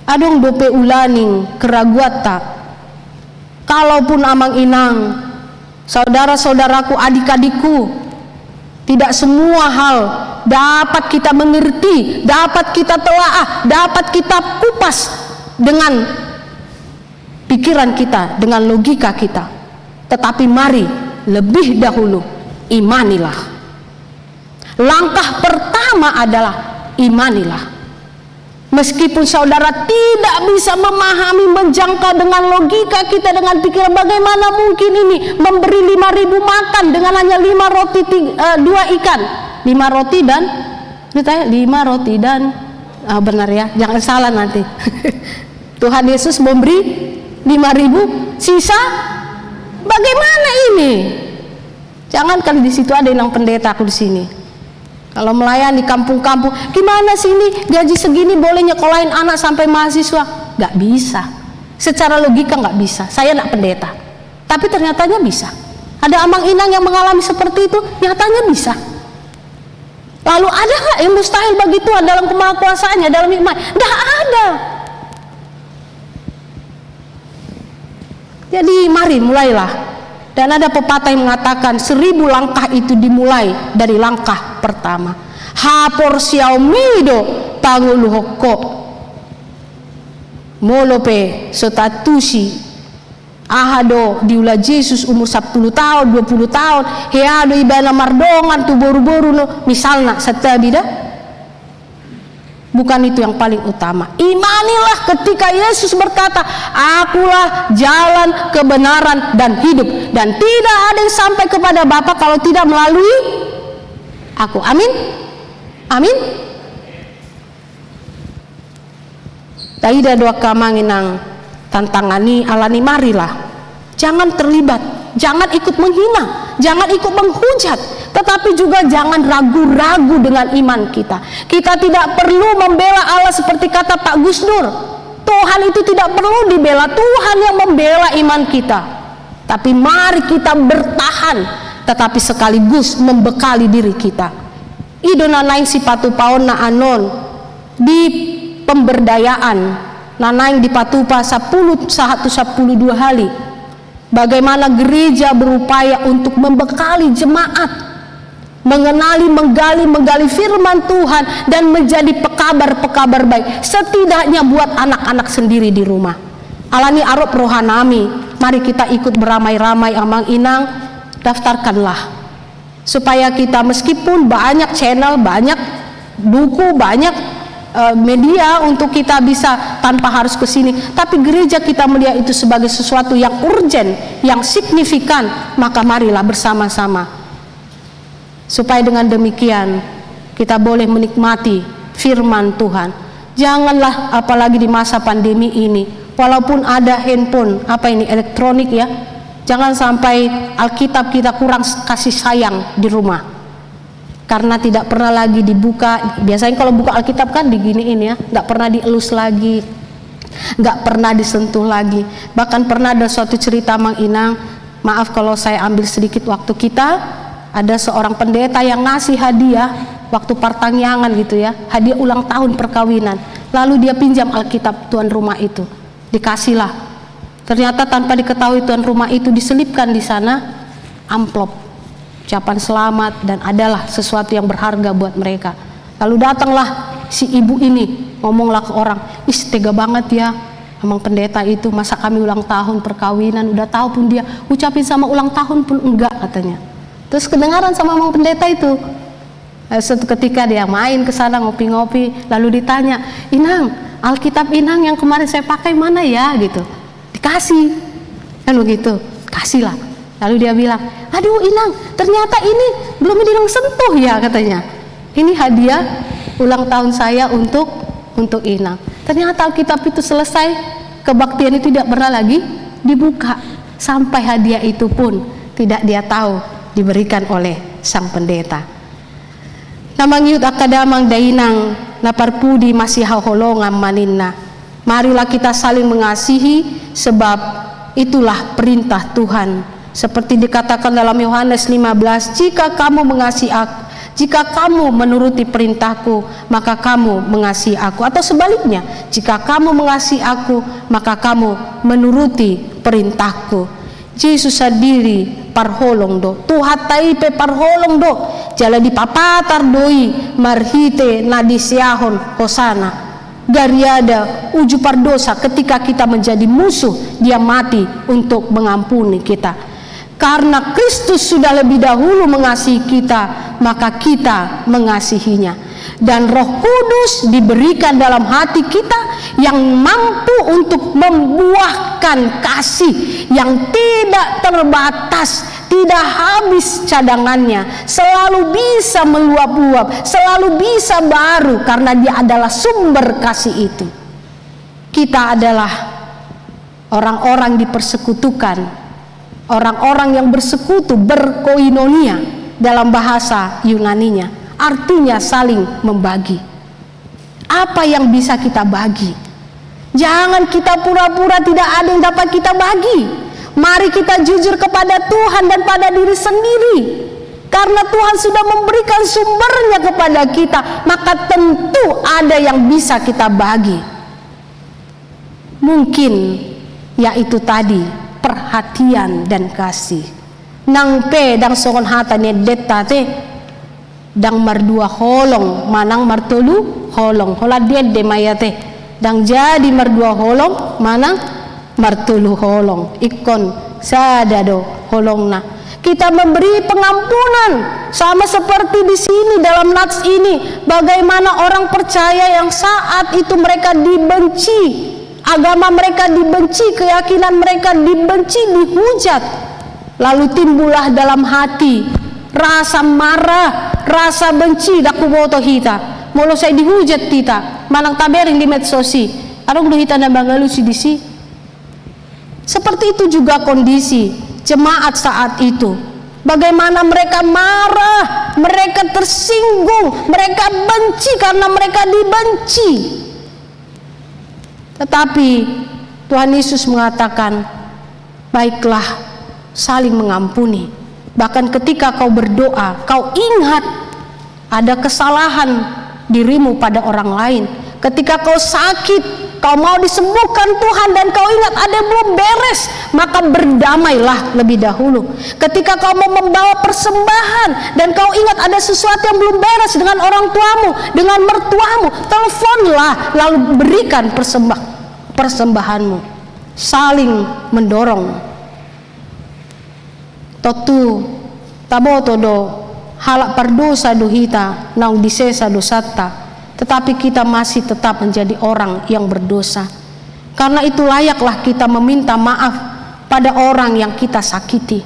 adong dope ulaning keraguanta. Kalaupun amang inang, saudara-saudaraku, adik-adikku, tidak semua hal dapat kita mengerti, dapat kita telaah, dapat kita kupas dengan pikiran kita, dengan logika kita. Tetapi mari, lebih dahulu, imanilah. Langkah pertama adalah imanilah. Meskipun saudara tidak bisa memahami, menjangkau dengan logika kita, dengan pikiran, bagaimana mungkin ini memberi lima ribu makan dengan hanya lima roti, ti-, eh, dua ikan? Lima roti dan, ditanya, lima roti dan, ah, benar ya, jangan salah nanti. Tuhan Yesus memberi lima ribu, sisa bagaimana ini? Jangan kali di situ ada inang pendeta, aku di sini. Kalau melayani kampung-kampung, gimana sih ini gaji segini boleh nyekolahin anak sampai mahasiswa? Nggak bisa. Secara logika nggak bisa. Saya nggak pendeta. Tapi ternyatanya bisa. Ada amang inang yang mengalami seperti itu, nyatanya bisa. Lalu ada nggak yang mustahil bagi Tuhan dalam kemahakuasaannya, dalam hikmah? Nggak ada. Jadi mari mulailah. Dan ada pepatah yang mengatakan seribu langkah itu dimulai dari langkah pertama. Haporseaonmi do pangoluhon ho. Molo pe so taantusi aha do diula Jesus umur sampulu taon, dua pulu taon, hea do ibana mardongan tu boru-boru, no, misalna, santabi da. Bukan itu yang paling utama. Imanilah ketika Yesus berkata, "Akulah jalan, kebenaran, dan hidup, dan tidak ada yang sampai kepada Bapa kalau tidak melalui Aku." Amin. Amin. Taida do angka amang inang tantangan i, alani marilah. Jangan terlibat, jangan ikut menghina, jangan ikut menghujat, tetapi juga jangan ragu-ragu dengan iman kita. Kita tidak perlu membela Allah seperti kata Pak Gus Dur. Tuhan itu tidak perlu dibela, Tuhan yang membela iman kita. Tapi mari kita bertahan, tetapi sekaligus membekali diri kita. I do na naeng sipatupaonna annon di pemberdayaan, na naeng dipatupa sampulu sahat tu sampulu dua hali. Bagaimana gereja berupaya untuk membekali jemaat, mengenali, menggali, menggali firman Tuhan, dan menjadi pekabar-pekabar baik, setidaknya buat anak-anak sendiri di rumah. Alani arop rohanami, mari kita ikut beramai-ramai, amang inang, daftarkanlah. Supaya kita, meskipun banyak channel, banyak buku, banyak, eh, media untuk kita bisa tanpa harus ke sini, tapi gereja kita melihat itu sebagai sesuatu yang urgen, yang signifikan, maka marilah bersama-sama. Supaya dengan demikian kita boleh menikmati firman Tuhan. Janganlah, apalagi di masa pandemi ini, walaupun ada handphone, apa ini, elektronik ya, jangan sampai Alkitab kita kurang s-, kasih sayang di rumah. Karena tidak pernah lagi dibuka. Biasanya kalau buka Alkitab kan diginiin ya, nggak pernah dielus lagi, nggak pernah disentuh lagi. Bahkan pernah ada suatu cerita, amang inang, maaf kalau saya ambil sedikit waktu kita, ada seorang pendeta yang ngasih hadiah waktu partangiangan gitu ya, hadiah ulang tahun perkawinan. Lalu dia pinjam Alkitab tuan rumah itu, dikasihlah. Ternyata tanpa diketahui tuan rumah itu diselipkan di sana amplop ucapan selamat dan adalah sesuatu yang berharga buat mereka. Lalu datanglah si ibu ini, ngomonglah ke orang, "Ih, tega banget ya, amang pendeta itu, masa kami ulang tahun perkawinan, udah tahu pun dia ucapin sama ulang tahun pun enggak," katanya. Terus kedengaran sama amang pendeta itu. Eh, suatu ketika dia main ke sana, ngopi-ngopi, lalu ditanya, "Inang, Alkitab Inang yang kemarin saya pakai mana ya?" gitu. Dikasih. Kan begitu. Kasihlah. Lalu dia bilang, "Aduh, Inang, ternyata ini belum Inang sentuh ya," katanya. "Ini hadiah ulang tahun saya untuk, untuk Inang." Ternyata Alkitab itu selesai kebaktian itu tidak pernah lagi dibuka. Sampai hadiah itu pun tidak dia tahu diberikan oleh sang pendeta. Na mangihut angka damang dainang na parpudi masihaholongan ma ninna. Marilah kita saling mengasihi, sebab itulah perintah Tuhan. Seperti dikatakan dalam Yohanes lima belas, "Jika kamu mengasihi ak-, jika kamu menuruti perintahku, maka kamu mengasihi aku." Atau sebaliknya, "Jika kamu mengasihi aku, maka kamu menuruti perintahku." Jesus sandiri parholong do, Tuhanta i pe parholong do, jala dipapatar do i marhite na diseahon hosana. Gariada uju pardosa ketika kita menjadi musuh, dia mati untuk mengampuni kita. Karena Kristus sudah lebih dahulu mengasihi kita, maka kita mengasihinya. Dan Roh Kudus diberikan dalam hati kita yang mampu untuk membuahkan kasih yang tidak terbatas, tidak habis cadangannya, selalu bisa meluap-luap, selalu bisa baru, karena Dia adalah sumber kasih itu. Kita adalah orang-orang dipersekutukan, orang-orang yang bersekutu, berkoinonia dalam bahasa Yunaninya, artinya saling membagi. Apa yang bisa kita bagi? Jangan kita pura-pura tidak ada yang dapat kita bagi. Mari kita jujur kepada Tuhan dan pada diri sendiri. Karena Tuhan sudah memberikan sumbernya kepada kita, maka tentu ada yang bisa kita bagi. Mungkin, yaitu tadi, perhatian dan kasih. Nang pe ndang songon hata ni endenta te, ndang mardua holong manang martolu holong. Holan diende ma i ate, ndang jadi mardua holong manang martolu holong. Ingkon sada do holongna. Kita memberi pengampunan, sama seperti di sini dalam nats ini, bagaimana orang percaya yang saat itu mereka dibenci, agama mereka dibenci, keyakinan mereka dibenci, dihujat, lalu timbullah dalam hati rasa marah, rasa benci, ndang huboto hita, molo sai dihujat hita, manang tabereng di medsos i, adong do hita na mangalusi disi. Seperti itu juga kondisi jemaat saat itu. Bagaimana mereka marah, mereka tersinggung, mereka benci karena mereka dibenci. Tetapi Tuhan Yesus mengatakan, "Baiklah, saling mengampuni." Bahkan ketika kau berdoa, kau ingat ada kesalahan dirimu pada orang lain. Ketika kau sakit, kau mau disembuhkan Tuhan dan kau ingat ada yang belum beres, maka berdamailah lebih dahulu. Ketika kau mau membawa persembahan dan kau ingat ada sesuatu yang belum beres dengan orang tuamu, dengan mertuamu, teleponlah lalu berikan persembah-, persembahanmu. Saling mendorong. Tontu taboto do, halak pardosa do hita, naung disesa dosanta, tetapi kita masih tetap menjadi orang yang berdosa. Karena itu layaklah kita meminta maaf pada orang yang kita sakiti.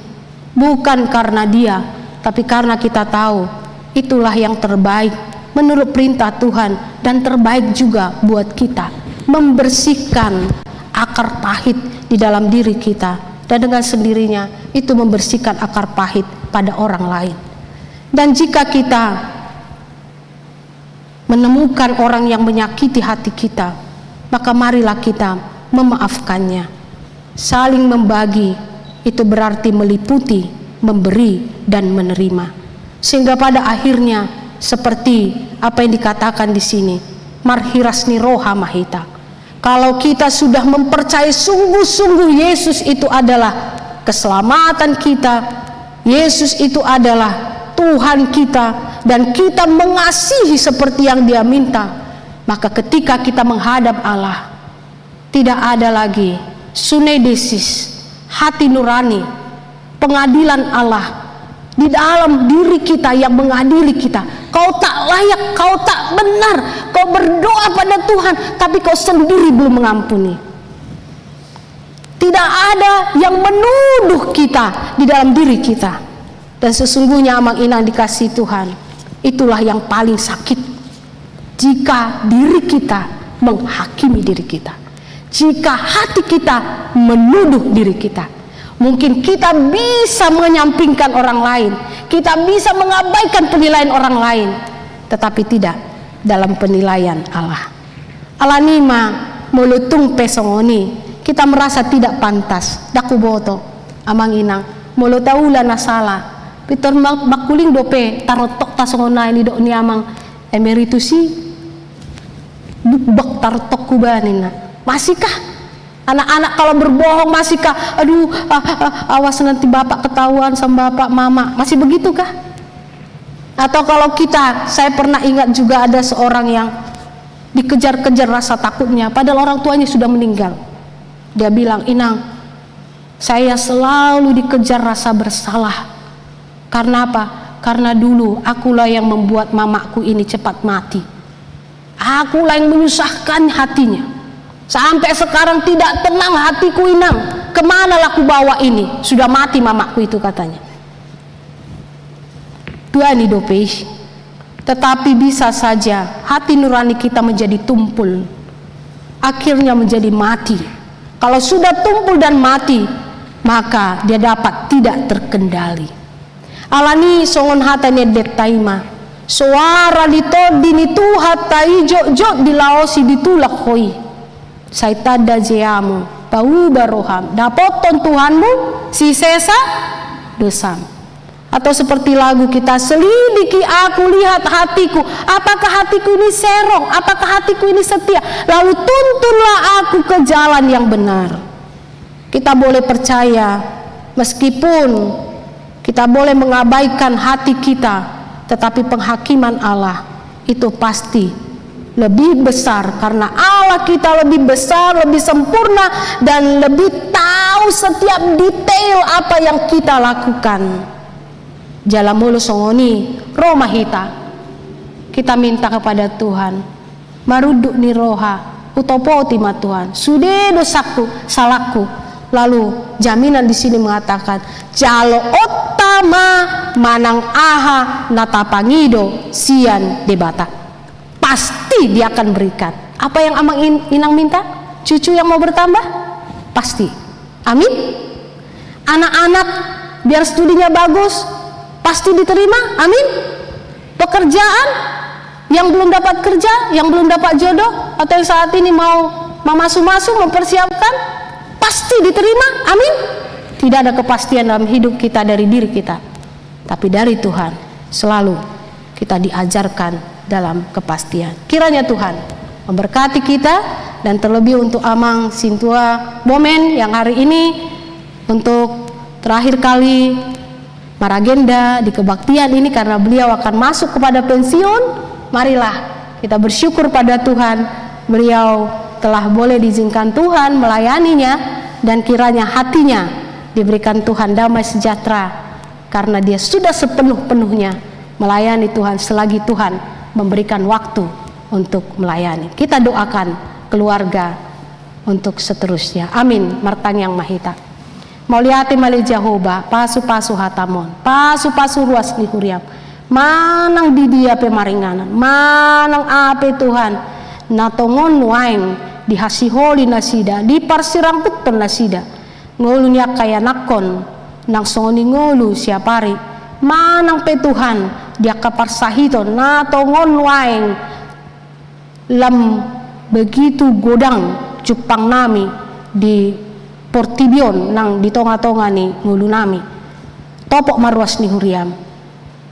Bukan karena dia, tapi karena kita tahu itulah yang terbaik menurut perintah Tuhan dan terbaik juga buat kita. Membersihkan akar pahit di dalam diri kita. Dan dengan sendirinya itu membersihkan akar pahit pada orang lain. Dan jika kita menemukan orang yang menyakiti hati kita, maka marilah kita memaafkannya. Saling membagi itu berarti meliputi memberi dan menerima. Sehingga pada akhirnya, seperti apa yang dikatakan di sini, marhiras ni roha ma hita. Kalau kita sudah mempercayai sungguh-sungguh Yesus itu adalah keselamatan kita, Yesus itu adalah Tuhan kita, dan kita mengasihi seperti yang Dia minta, maka ketika kita menghadap Allah, tidak ada lagi sunedesis, hati nurani, pengadilan Allah di dalam diri kita yang mengadili kita. Kau tak layak, kau tak benar, kau berdoa pada Tuhan, tapi kau sendiri belum mengampuni. Tidak ada yang menuduh kita di dalam diri kita. Dan sesungguhnya, Amang Inang dikasihi Tuhan, itulah yang paling sakit. Jika diri kita menghakimi diri kita, jika hati kita menuduh diri kita, mungkin kita bisa menyampingkan orang lain, kita bisa mengabaikan penilaian orang lain. tetapi tidak dalam penilaian Allah. Alani i ma, molo tung pe songon i, kita merasa tidak pantas, ndang huboto, amang inang, molo taula na sala, pintor ma-, mangkuling dope tarontokta songon na nidok ni amang emeritus i, bukbak tarontokku ba ninna. Masihkah? Anak-anak kalau berbohong masihkah? Aduh, ah, ah, awas nanti bapak ketahuan sama bapak, mama. Masih begitukah? Atau kalau kita, saya pernah ingat juga ada seorang yang dikejar-kejar rasa takutnya, padahal orang tuanya sudah meninggal. Dia bilang, "Inang, saya selalu dikejar rasa bersalah. Karena apa? Karena dulu akulah yang membuat mamaku ini cepat mati. Akulah yang menyusahkan hatinya. Sampai sekarang tidak tenang hatiku, Inang. Kemana lah kubawa ini? Sudah mati mamaku itu," katanya. Tuani dope i. Tetapi bisa saja hati nurani kita menjadi tumpul, akhirnya menjadi mati. Kalau sudah tumpul dan mati, maka dia dapat tidak terkendali. Alani songon hata ni endenta i ma, soara ni Tondi ni Tuhanta i jotjot dilaosi, ditulak ho i. Sai tanda je hamu, pauba roham, dapothon Tuhanmu sisesa dosam. Atau seperti lagu kita, "Selidiki aku, lihat hatiku, apakah hatiku ini serong, apakah hatiku ini setia? Lalu tuntunlah aku ke jalan yang benar." Kita boleh percaya, meskipun kita boleh mengabaikan hati kita, tetapi penghakiman Allah itu pasti lebih besar, karena Allah kita lebih besar, lebih sempurna, dan lebih tahu setiap detail apa yang kita lakukan. Jala molo songon i, ro ma hita, kita minta kepada Tuhan, marunduk ni roha, hutopoti ma Tuhan, sude dosangku, salangku. Lalu jaminan di sini mengatakan, jaloonta ma manang aha na tapangido sian Debata. Pasti Dia akan berikan. Apa yang amang in-, inang minta? Cucu yang mau bertambah? Pasti. Amin. Anak-anak biar studinya bagus, pasti diterima. Amin. Pekerjaan, yang belum dapat kerja, yang belum dapat jodoh, atau yang saat ini mau memasu-masu, mempersiapkan, pasti diterima. Amin. Tidak ada kepastian dalam hidup kita dari diri kita, tapi dari Tuhan. Selalu kita diajarkan dalam kepastian. Kiranya Tuhan memberkati kita, dan terlebih untuk Amang Sintua Bomen yang hari ini untuk terakhir kali maragenda di kebaktian ini karena beliau akan masuk kepada pensiun. Marilah kita bersyukur pada Tuhan, beliau telah boleh diizinkan Tuhan melayaninya, dan kiranya hatinya diberikan Tuhan damai sejahtera karena dia sudah sepenuh-penuhnya melayani Tuhan selagi Tuhan memberikan waktu untuk melayani. Kita doakan keluarga untuk seterusnya. Amin. Martangiang ma hita. Mauliate ma ale Jahowa, pasu-pasu hatam on, pasu-pasu ruas ni huriam. Manang di dia pe maringanan, manang aha pe Tuhan, na tongon nuaeng dihasiholi nasida, diparsirangkuthon nasida ngolu ni angka ianakhon, nang songon i ngolu siapari, manang pe Tuhan di angka parsahiton na tongon nuaeng lam begitu godang jumpang nami di portibi on nang di tonga-tonga ni ngolu nami. Topot ma ruas ni huriam,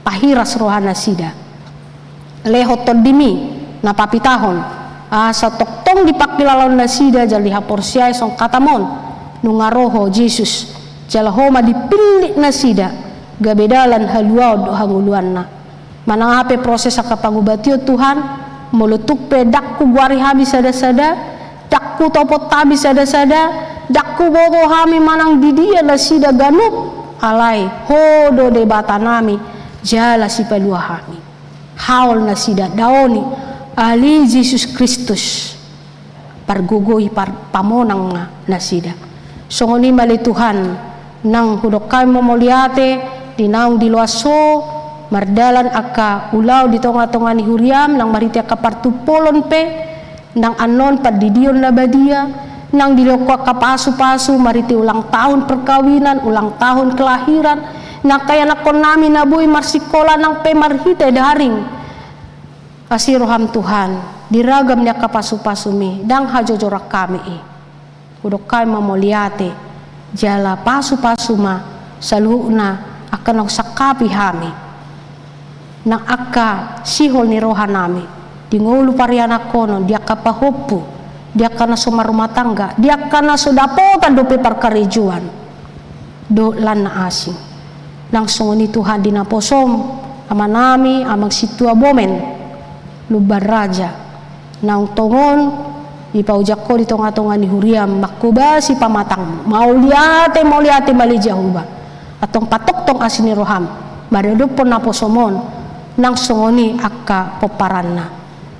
pahiras roha nasida, lehon tondimi na papitahon, asa tongtong dipangkilalaon nasida jala dihaporseai songon hatam on, nunga ro ho Jesus, jala ho ma dipillit nasida gabe dalan haluaon dohot hangoluanna. Manang aha pe proses angka pangubation Tuhan, molo tung pe ndang hugoari hami sada-sada, ndang hutopot hami sada-sada, ndang huboto hami manang di dia nasida ganup, alai ho do Debata nami, jala sipalua hami. Haol nasida, daoni, ale Jesus Kristus. Pargogoi, par-, pamonang ma nasida. Songon i ma ale Tuhan, nang hudok hami ma mauliate, di naung diloas ho mardalan angka ulaon di tonga-tonga ni huriam, nang marhite angka partumpolon pe, nang annon pandidion na badia, nang dilehon ho angka pasu-pasu marhite ulang tahun perkawinan, ulang tahun kelahiran, nang angka ianakhon nami na boi marsikola nang pe marhite daring. Asi roham Tuhan, di ragam ni angka pasu-pasumi, ndang hajojoran hami i. Hudok hami ma mauliate, jala pasu-pasu ma saluhutna angka na husangkapi hami. Nang angka sihol ni rohanami, di ngolu parianakhonon, di angka pahompu, di angka na so marrumah tangga, di angka na so dapotan dope parkarejoan dohot lan na asing. Nang songon i Tuhan di naposom amanami Amang Sintua Bomen Lumban Raja, naung tongon dipaojak Ho di tonga-tonga ni huriam, manghobasi pamatangmu. Mauliate, mauliate ma ale Jahowa. Antong patongtong asi ni roham maradophon naposom on, nang songon i angka pomparanna.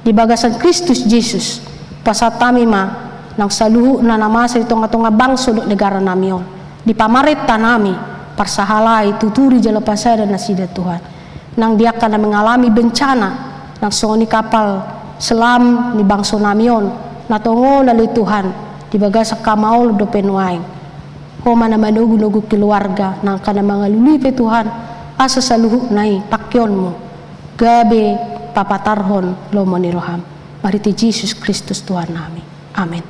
Di bagasan Kristus Jesus, pasahat hami ma nang saluhutna na masa di tonga-tonga bangso dohot negaranami on, di pamarentanami, parsahalai, tuturi jala pasada nasida Tuhan. Nang di angka na mengalami bencana, nang songon i kapal selam ni bangsonami on, na tongon ale Tuhan, di bagasan hamaolon dope nuaeng. Ho ma na manogu-nogu keluarga, nang angka na mangalului pe Tuhan, asa saluhutna i pangkeonmu gabe papatarhon lomo ni roham. Marhite Jesus Kristus Tuhannami. Amen.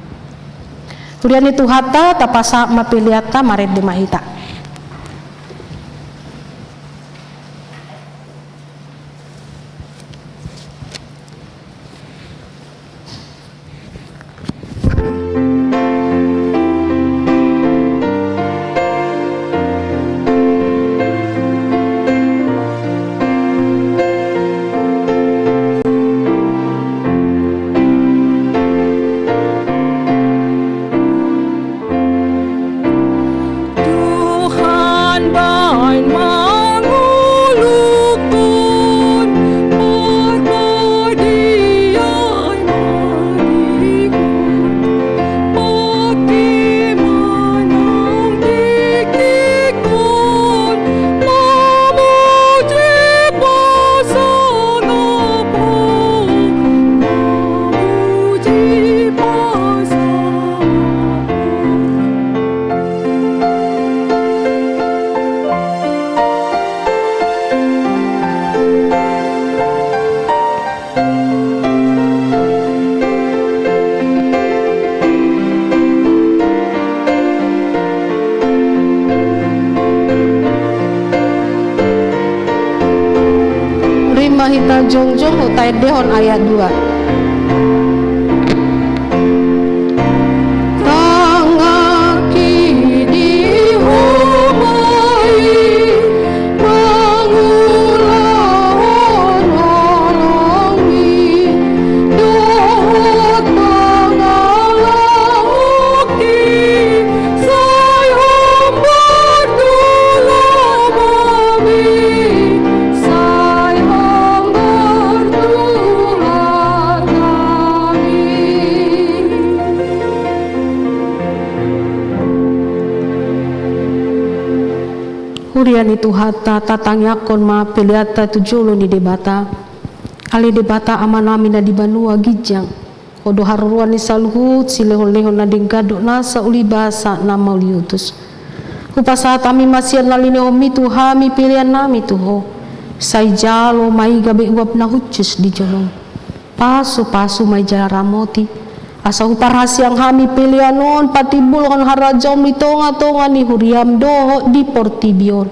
Huria ni Tuhanta, tapasahat ma peleanta, marende ma hita. Tuhan baen manguluhon parpudi i, mangihut pangke manang tingtingkon, mamuji pasangap Ho, mamuji pasangap Ho. Rima hita jongjong, taendehon ayat dua. Tanganki di Ho ma i, mangulahon holongmi dohot pangalahonki, sai hombar tu lomomi, sai hombar tu lomomi. Huria ni Tuhanta, tatangiangkon ma peleanta tu jolo ni Debata. Ale Debata Amanami na di banua ginjang, Ho do haroroan ni saluhut silehon-lehon na denggan dohot nasa ulibasa na mauliutus. Hupasahat hami ma sian na linehonmi tu hami peleannami tu Ho. Sai jalo ma i gabe uap na hushus di jolom. Pasu-pasu ma i jala ramoti, asa huparhaseang hami pelean on patimbulhon harajaonmu di tonga-tonga ni huriam dohot di portibi on.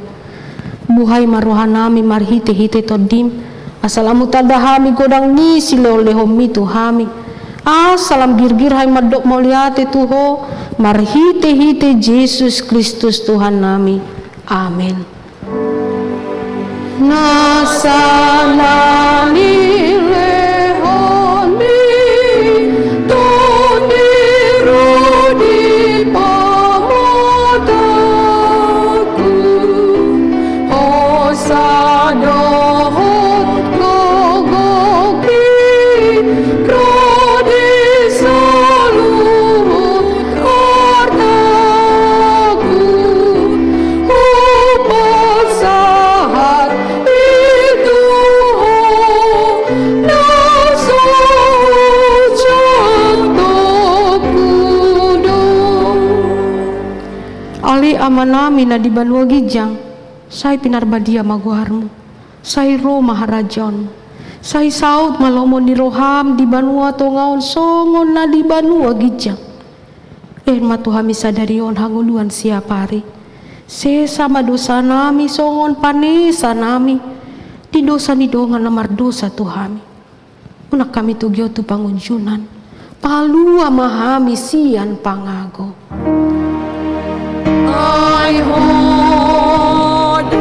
Buhai ma rohanami marhite-hite Tondim, asa lam hutanda hami godang ni silehon-lehonmi tu hami, asa lam girgir hami mandok mauliate tu Ho, marhite-hite Jesus Kristus Tuhannami. Amen. Nasa na nilehonmi, Tondi ro di pamatangku, hosa dohot gogohi, ro di saluhut artaku, hupasahat i tu Ho, na so jatokku do. Ale Amanami na di banua ginjang, sai pinarbadia ma goarmu. Sai ro ma harajaonmu. Sai saut ma lomo ni roham di banua tonga on songon na di banua ginjang. Lehon ma tu hami sadari on hangoluan siapari. Sesa ma dosanami songon panesanami di dosa ni dongan na mardosa tu hami. Unang hami togihon tu pangunjunan. Palua ma hami sian pangago. Ai ho do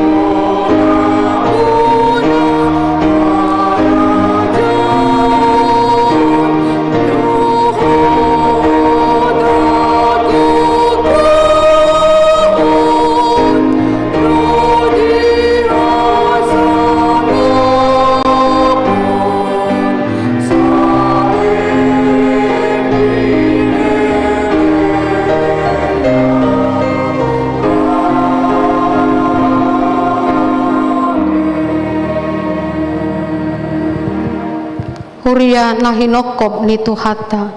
Huria na hinophop ni Tuhanta,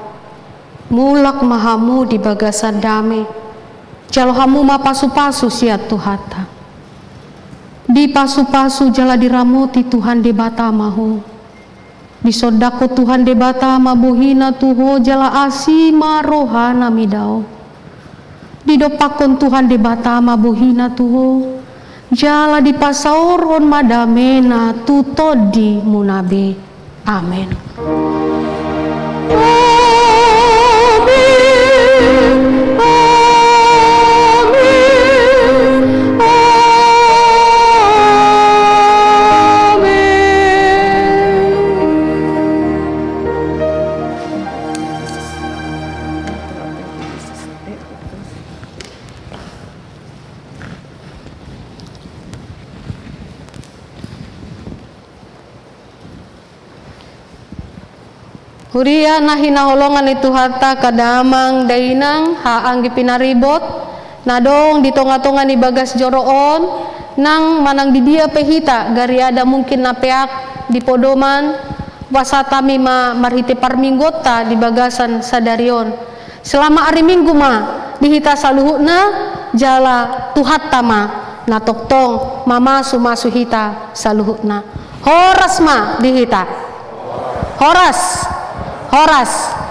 mulak ma hamu di bagasan dame, jalo hamu ma pasupasu sian Tuhanta. Dipasupasu jala diramoti Tuhan Debata ma ho. Disondangkon Tuhan Debata ma bohina tu ho jala asi ma rohana mida ho. Didompakkon Tuhan Debata ma bohina tu ho, jala dipasaorhon ma damena tu tondimuna be. Amen. Amen. Amen. Amen. Huria na hinaholongan ni Tuhanta, angka damang dainang, haha anggi pinaribot na adong di tongatonga ni bagas joro on, nang manang di dia pe hita gariada mungkin na peak di podoman, hupasahat hami ma marhite parmingguonta di bagasan sadari on. Selamat ari Minggu ma di hita saluhutna, jala Tuhanta ma na tongtong mamasumasu hita saluhutna. Horas ma di hita. Horas. Horas.